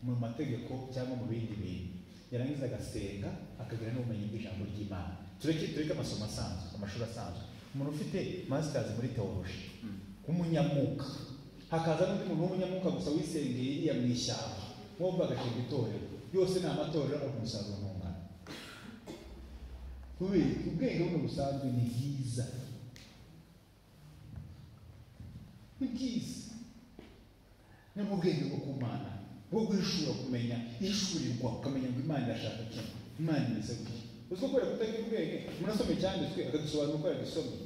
mu mategeko cyangwa mu bindi bintu, yarangiza agasenga akagira n'ubumenyi bw'ijambo ry'Imana. Tureke amasomo asanzwe, amashuri asanzwe. Umuntu ufite masters muri theology w'umunyamuka, hakaza n'undi muntu w'umunyamuka gusa wisengeye iriya mu ishyamba, bombi bagashinga itorero, yose ni amatorero ariko umusaruro ntungana. Kubera ubwenge buno busanzwe ni bwiza, ni bwiza. Ni ubwenge bwo kumana, bwo guhishura, kumenya ishurirwa, ukamenya ngo Imana irashaka kimwe, Imana imeze gutya. Uzi ko kubera kutagira ubwenge umuntu asoma icyanditswe akadusobanura uko yagisomye,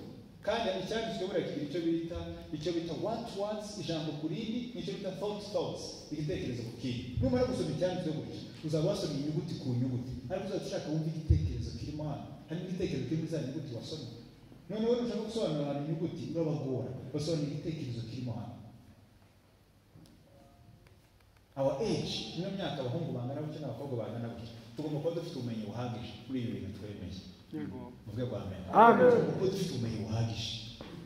kandi icyanditswe buriya kigira icyo bita what words, ijambo ku rindi, n'icyo bita thought thoughts, igitekerezo ku kindi. Numara gusoma icyanditswe gutya uzaba wasomye inyuguti ku nyuguti, ariko uzaba ushaka wumva igitekerezo kirimo hano, harimo igitekerezo kiri muri za nyuguti wasomye. Noneho nushaka gusobanurira abantu inyuguti urabagora, basobanura igitekerezo kirimo hano. Our age, ino myaka abahungu bangana gutya n'abakobwa bangana gutya, tugomba kuba dufite ubumenyi buhagije muri ibi bintu twemeye. Yego. Muvuge ngo amen. Amen. Tugomba kuba dufite ubumenyi buhagije.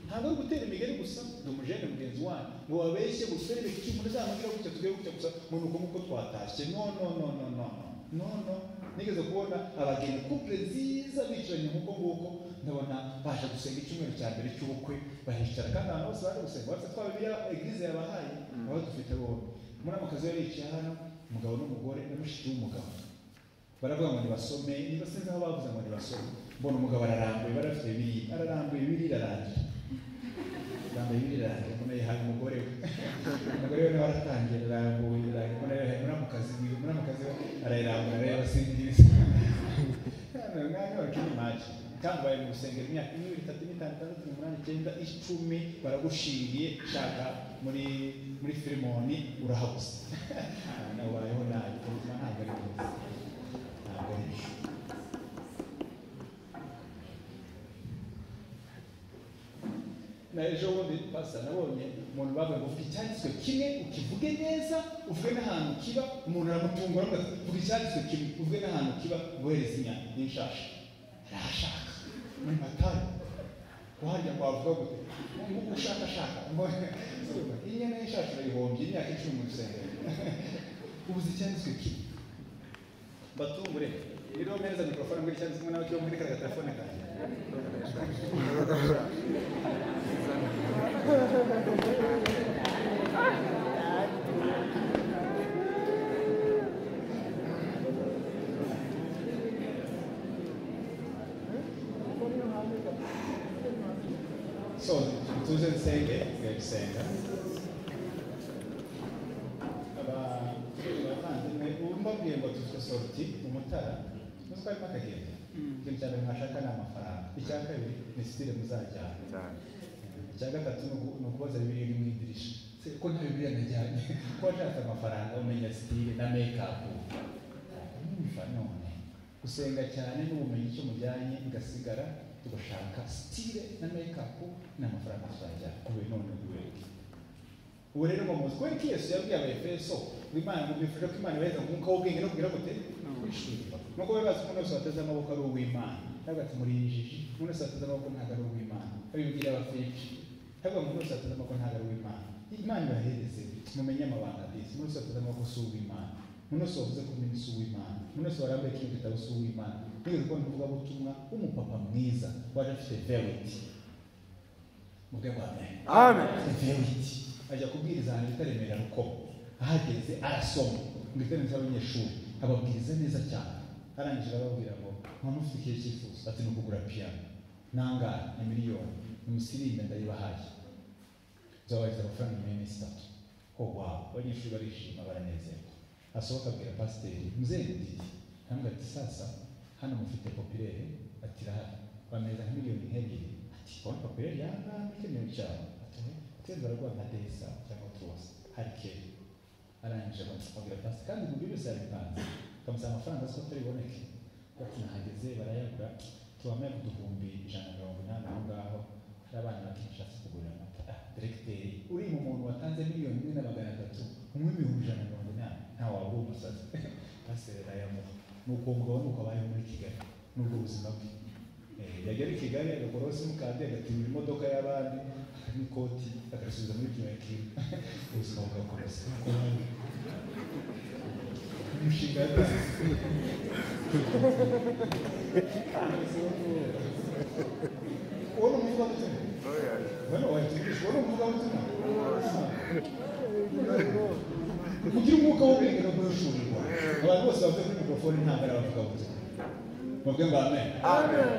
Ntabwo ari gutera imigeri gusa, ndi umujene mugenzi wanyu ngo babeshye gusa reka icyo umuntu azamubwira gutya tugiye gutya gusa ngo ni uko nguko twatashye. No, no, no, no, no, no, no. Nigeze kubona abageni couple nziza bicaranye nk'uko nguko, ndabona baje gusenga icyumweru cya mbere cy'ubukwe, baricara kandi abantu bose bari gusenga, bafite twa Bibiliya eglise yabahaye, baba dufite bombi. Muri amakazi yari yicaye hano, umugabo n'umugore na mushiki w'umugabo. Baravuga ngo nibasome, niba sinzi aho bavuze ngo nibasome. Mbona umugabo ararambuye, bari bafite Bibiliya, ararambuye Bibiliya irarangira. Arambuye Bibiliya irarangira, mbona yihaye umugore we. Umugore we nawe aratangiye, ararambuye, irarangira, mbona yihaye muramukazi we, arayirambura, arayabasinziriza. Mwanya wa cumi make. Kandi ubaye mu rusengero imyaka 1, 2, 3, 4, 5, 6, 8, 9, 10, baragushingiye, shaka muri Filimoni urahabuze. Nawe ubayeho nabi, ubuzima ntabwo ari bwiza. Ntabwo ari byo. Na ejo bundi pastor nabonye umuntu bavuye ngo uvuge icyanditswe kimwe ukivuge neza, uvuge n'ahantu kiba, umuntu aramutungura amubaza, uvuge icyanditswe kimwe uvuge n'ahantu kiba, ubohereze inyama n'inshasha. Arahashaka muri Matayo. Kuharya ngo wavuga gute? Ngo ushakashaka ngo inyana y'inshasha urayihombye imyaka 10 mu rusengero. Ubuze icyanditswe kimwe. Batungure. Rero mpereza mikrofone ngo icyanditswe nawe cyo muri kariya telefone kanjye. So, tuze nsenge, gusenga. Abavandimwe, ubu mbabwiye ngo dufite sorti mu Mutara, muzi ko harimo akagenda. Ikintu cya mbere mwashaka ni amafaranga. Icya kabiri ni sitire muzajyana. Icya gatatu ni ukubaza Bibiliya iri mu idirisha. Se ko nta Bibiliya najyanye? Ko washatse amafaranga umenya sitire na make-up. Umva none. Gusenga cyane n'ubumenyi icyo mujyanye bigasigara, tugashaka style na make-up n'amafaranga tuzajya kubera none kubera. Ubu rero ngo muzi kubera ko Yesu yabwiye Abaefeso ngo Imana ngo bifuje ko Imana ibahereza umwuka w'ubwenge no kugira gute? Kwishurwa. Nuko bari bazi ko umuntu wese wateze amaboko ari uw'Imana. Ntabwo ati muri injiji, umuntu wese wateze amaboko ntabwo ari uw'Imana. Abibwira Abafilipi. Ntabwo umuntu wese wateze amaboko ntabwo ari uw'Imana. Imana ibahereze mumenye amabanga disi. Umuntu wese wateze amaboko si uw'Imana. Umuntu wese wavuze ko umenya si uw'Imana. Umuntu wese warambaye kino gitabo si uw'Imana. Nigeze kubona umuvugabutumwa w'umupapa mwiza waje afite verity. Muvuge ngo amen. Amen. Verity. Ajya kubwiriza ahantu bita Remera Rukoma. Ahageze arasoma mu giterane cy'abanyeshuri, ababwiriza neza cyane. Arangije arababwira ngo mama ufite ikihe cyifuzo? Ati ni ukugura piano. Nangahe? Ni miliyoni. Nimusirimbe ndayibahaye. Nzabaheza amafaranga nyuma y'iminsi 3. Oh wow! Abanyeshuri barishima baranezerwa. Asohoka abwira pasiteri mzee Didi, aramubwira ati sasa hano mufite populaire? Ati irahari. Bameza nka miliyoni 2. Ati kubona populaire yangahe muri kino cyaro? Ati teza baraguha nka desa cyangwa tuwasa hari kera. Arangije abwira pasiteri kandi mu byose yabipanze, akamusaba amafaranga azi ko atari buboneke. Ati nahageze barayagura, tubameye ku 180,000 aho ngaho. Hari abana batishatse kugurira amata. Diregiteri uri mu muntu watanze 1,300,000 umwe 180,000 ntawe waba uri umusazi. Pasiteri arayamuha. Nuko uwo mugabo nuko abayeho muri Kigali n'ubwo buzima bwe. Yagera i Kigali agakoraho simukadi, agatimura imodoka y'abandi n'ikoti akarisubiza muri Kigali, ubuzima bugakomeza. Umushinga yatanze. Uwo ni umuvugabutumwa. Uwo ni umuvugabutumwa. Kugira umwuka w'ubwenge no guhishurirwa. Abantu bose bavuye kuri mikrofone ntabwo ari abavugabutumwa. Muvuge ngo amen. Amen.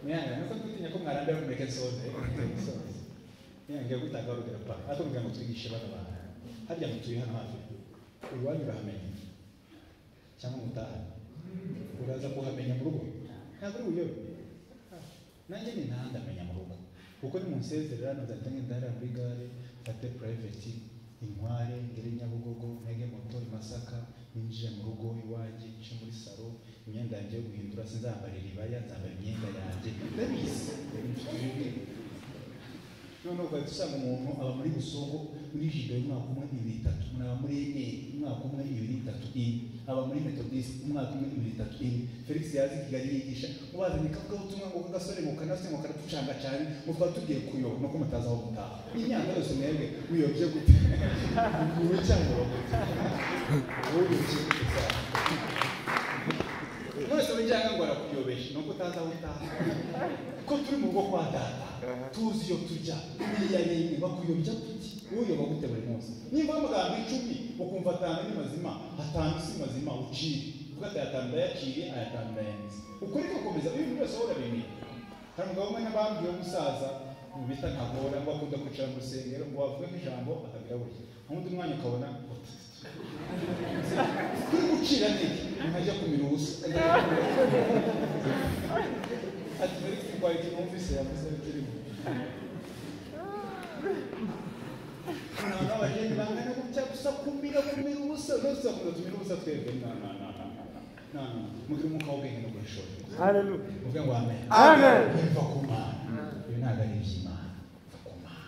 Mwihangane, nuko twitinya ko mwarambira mureke nsoze. Ngiye gutanga urugero pa. Ariko kugira ngo twigishe bano bantu. Harya mutuye hano hafi. Iwanyu urahamenya. Cyangwa mutaha. Uraza kuhamenya mu rugo. Ntabwo uri buyobe. Nanjye ni ntandamenya mu rugo. Kuko nimunsezerera nzahita ngenda hariya muri gare, mfate private, inkware, ngere Nyabugogo, ntege moto i Masaka, ninjire mu rugo iwanjye, nce muri salo, imyenda yanjye yo guhindura sinzambara iribaya, nzambara imyenda yanjye. Ndabizi. Noneho ugahita usanga umuntu aba muri Busogo, muri Jido umwaka umwe, 2, 3, umuntu aba muri Ene umwaka umwe, 2, 3, 4, aba muri Methodist umwaka umwe, 2, 3, 4. Felix yazi Kigali yigisha, ubazanye kavugabutumwa ngo kagasore ngo kanase ngo karatucanga cyane, ngo twaba tugiye kuyoba, nuko mutazi aho gutaha. Imyaka yose mwebwe muyobye gute? Ubu cyangwa gute? Uyobye gute? Mwese mujyanga ngo arakuyobesha, nuko utazi aho utaha. Ko turi mu rugo kwa data, tuzi iyo tujya, biriya ni bakuyobya gute? Uyoba gute buri munsi? Nimba amagambo 10 ukumva 5 ni mazima, 5 si mazima uciye. Uvuga ati aya 5 ndayaciye, aya 5 ndayamize. Ukuri gukomeza ibintu byose urabimenya. Hari umugabo umwe n'abambwiye w'umusaza bita Ntagora ngo akunda kwicara mu rusengero ngo wavuge nk'ijambo akagira gutya. Undi mwanya ukabona kuri gucira niki nkajya kumira ubusa. Ati Felix kwa ikintu wumvise yavuze kirimo. Nta abageni bangana gutya gusa kumira ubusa, nose akunda tumira ubusa twebwe. Na na na na na. Mugire umwuka w'ubwenge no guhishura. Haleluya. Muvuge ngo amen. Amen. Biva ku Mana. Ibi ntabwo ari iby'Imana. Biva ku Mana.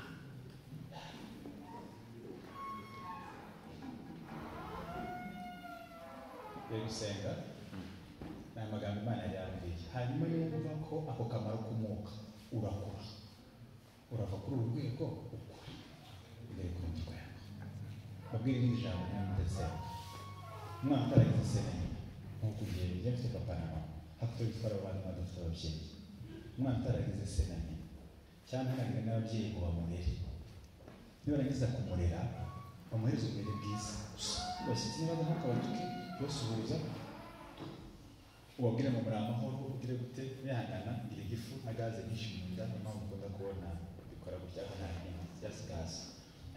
Yo gusenga ni amagambo Imana yambwiye. Hanyuma yumva ko ako kamaro k'umwuka urakura. Urava kuri uru rwego ukura ugere ku rundi rwego. Babwire irindi jambo nyamudetse. Umwana utaragize se na nyina, nk'uko ugiye bijya mfite papa na mama, hakuto bitwara abana badafite ababyeyi. Umwana utaragize se na nyina, cyangwa ntanagire n'ababyeyi ngo bamurere. Nibarangiza kumurera, bamuhereze uburere bwiza. Bashyitsi nibaza ntukabatuke, basuhuza, ubabwire ngo muri amahoro, ugire gute, mwihangana, ngira igifu na gaze nyinshi mu nda, niyo mpamvu ukunda kubona bikora gutya ko nta bindi, just gas.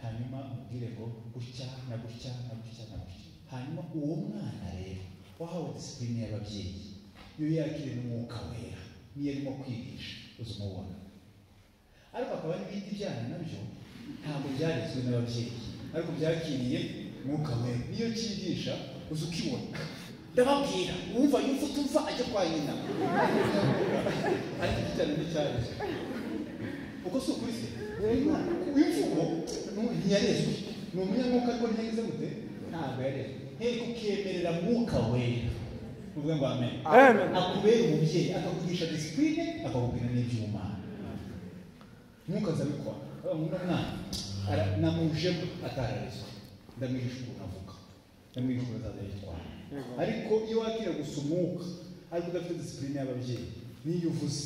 Hanyuma umubwire ngo gutya na gutya na gutya na gutya. Hanyuma uwo mwana rero wahawe disipurine y'ababyeyi, iyo yakiriye n'umwuka wera, niyo arimo kwigisha uzumubona. Ariko akaba n'ibindi byana nabyo ntabwo byarezwe n'ababyeyi, ariko byakiriye umwuka wera, niyo cyigisha uza ukibona. Ndababwira wumva yumva utumva ajya kwa nyina. Ariko cyane n'icyarezwe. Uko si ukuri se? Imvugo ntiyarezwe. Ni umunyamwuka ariko ntiyagize gute? Ntabwo yarezwe. Nteko ukemerera mwuka wera. Uvuge ngo amen. Akubera umubyeyi, akakwigisha discipline, akakubwira n'iby'ubumana. Mwuka azabikora. Umwana namujemo atararezwe. Ndamwigisha ukuntu avuga. Ndamwigisha ukuntu azaza yitwara. Ariko iyo wakira gusa umwuka ariko udafite discipline y'ababyeyi niyo uvuze.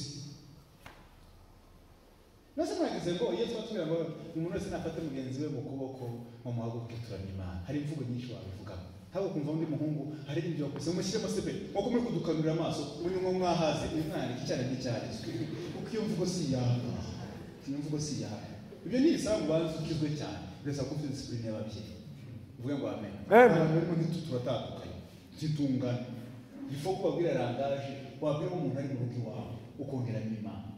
Nase mwagize ngo iyo twatubwira ngo umuntu wese nafate mugenzi we mu kuboko mu muhaguruke turamya Imana. Hari imvugo nyinshi wabivugamo. Haba kumva undi muhungu hari ibyo wakoze mushyiremo sebe nko muri kudukanurira amaso unywa mwahaze uyu mwana iki cyane n'icyarezwe. Kuko iyo mvugo si yawe. Iyo mvugo si yawe. Ibyo ni ibisaba ngo ubanze ukizwe cyane. Birasaba ko ufite discipline y'ababyeyi. Uvuge ngo amen. Abantu barimo ntituratandukanye. Ntitungana. Ifo kubabwira rangaje wabwira umuntu ari mu rugo iwawe ukongeramo Imana.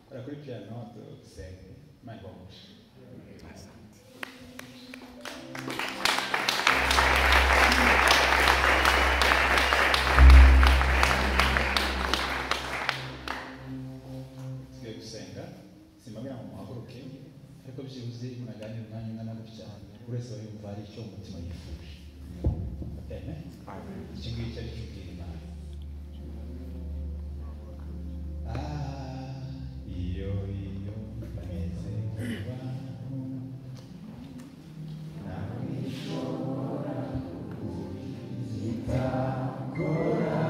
Kora kuri piano dusenge. Imana ibahe. Tugiye gusenga simbabwira ngo muhaguruke ariko byibuze iyo umuntu aganira umwanya ungana gutya buri wese aba yumva hari icyo umutima yifuje. Amen. Iki ngiki ari cyo ubwira Imana. Iyo iyo bameze nk'abantu ntabwo kubitakora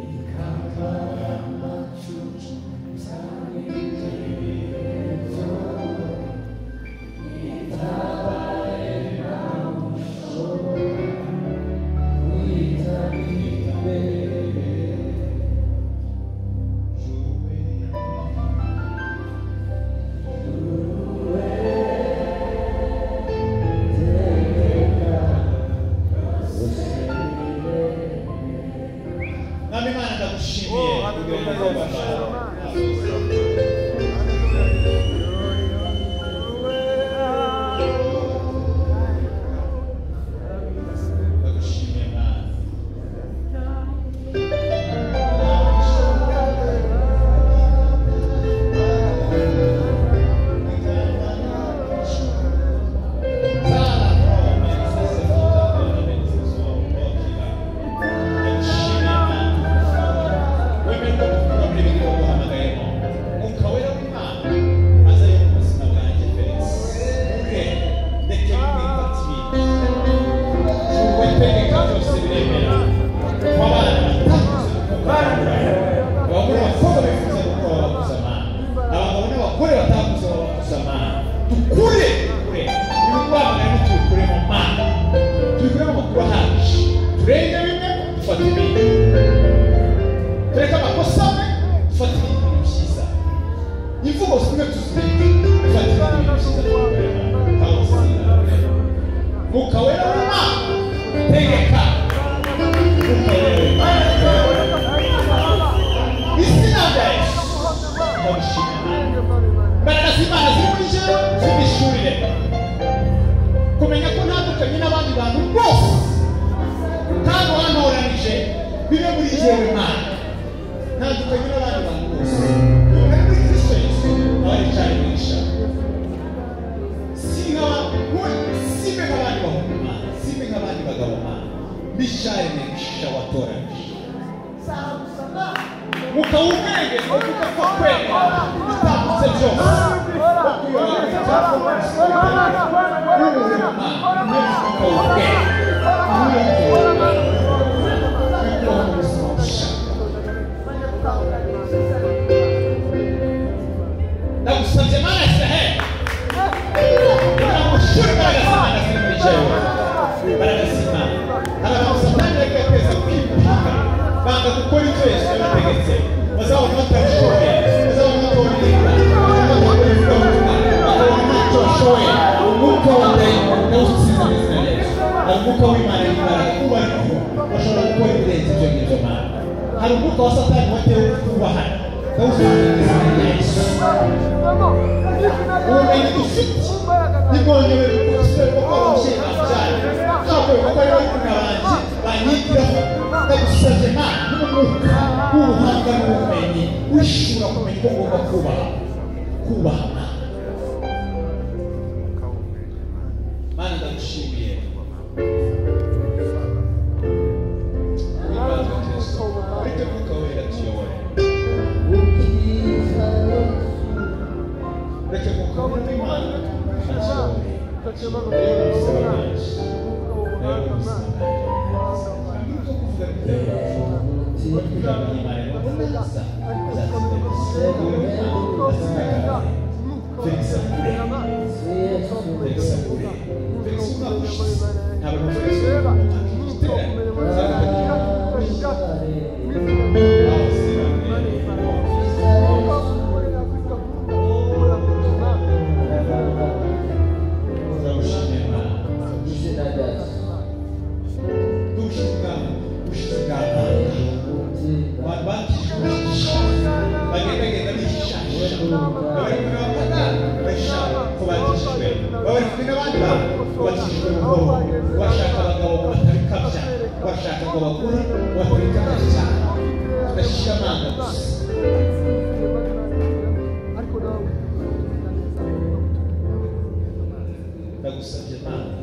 ikambara amacucu kumenya ko ntandukanye n'abandi bantu bose kandi wantoranije bibe muri jyewe Imana. Ntandukanye n'abandi bantu bose. Umuntu ari muri Kristo Yesu aba ari icyarimwisha. Simbe nk'abandi bahungu Imana, simbe nk'abandi bagabo Imana, mbisharimwisha watoranije. Mukawubwenge uvuga ko kwera bitambutse byose. Ndagusabye Mana Israheli kugira ngo ushure imbaraga z'Imana ziri muri jewe. Imbaraga z'Imana. Hari abantu Satani yagiye ateza kwipika banga gukora ibyo Yesu yabategetse. Bazabona batabishoboye, bazabona bataboneka, bakabona ntacyo bashoboye. Umwuka wa dayimoni ndawusize mu izina rya Yesu. Hari umwuka w'Imana w'imbaraga ubarimo bashobora gukora ibirenze ibyo ngibyo Mana. Hari umwuka wa Satani watewe kubahana ndawusize mu izina rya Yesu. Ubumenyi dufite nibwongerera ubusore bwo kuba ababyeyi babyara. ko ari barumuna banjye banyigiraho. Ndagusabye Mana n'umwuka w'ubuhanga n'ubumenyi wishura kumenya uko ngomba kubaha, kubaha Mana. Mana ndagushimiye. Wimbaze Kristo, ureke Mwuka Wera atuyobore. Ureke Mwuka Wera w'Imana atuyobore. Rero ubuzima bwanjye, rero ubuzima bwanjye. Ibyo kuvuga bitari kuvuga ijambo ry'Imana ngo naza azatsinda Imana, Felix akure, Felix akure, Felix umwaka ushize ntabwo Felix igiterane turagushimiye Mana. Ubushizi bw'amanga, abantu bakijijwe bagendagenda bishasha, bari kumwe n'abapagani bahisha ko bakijijwe, bari kumwe n'abandi bantu ko bakijijwe buhoro, bashaka abagabo batabikabya, bashaka ngo bakure batabikabya cyane, tudashyira amanga gusa. Ndagusabye Mana,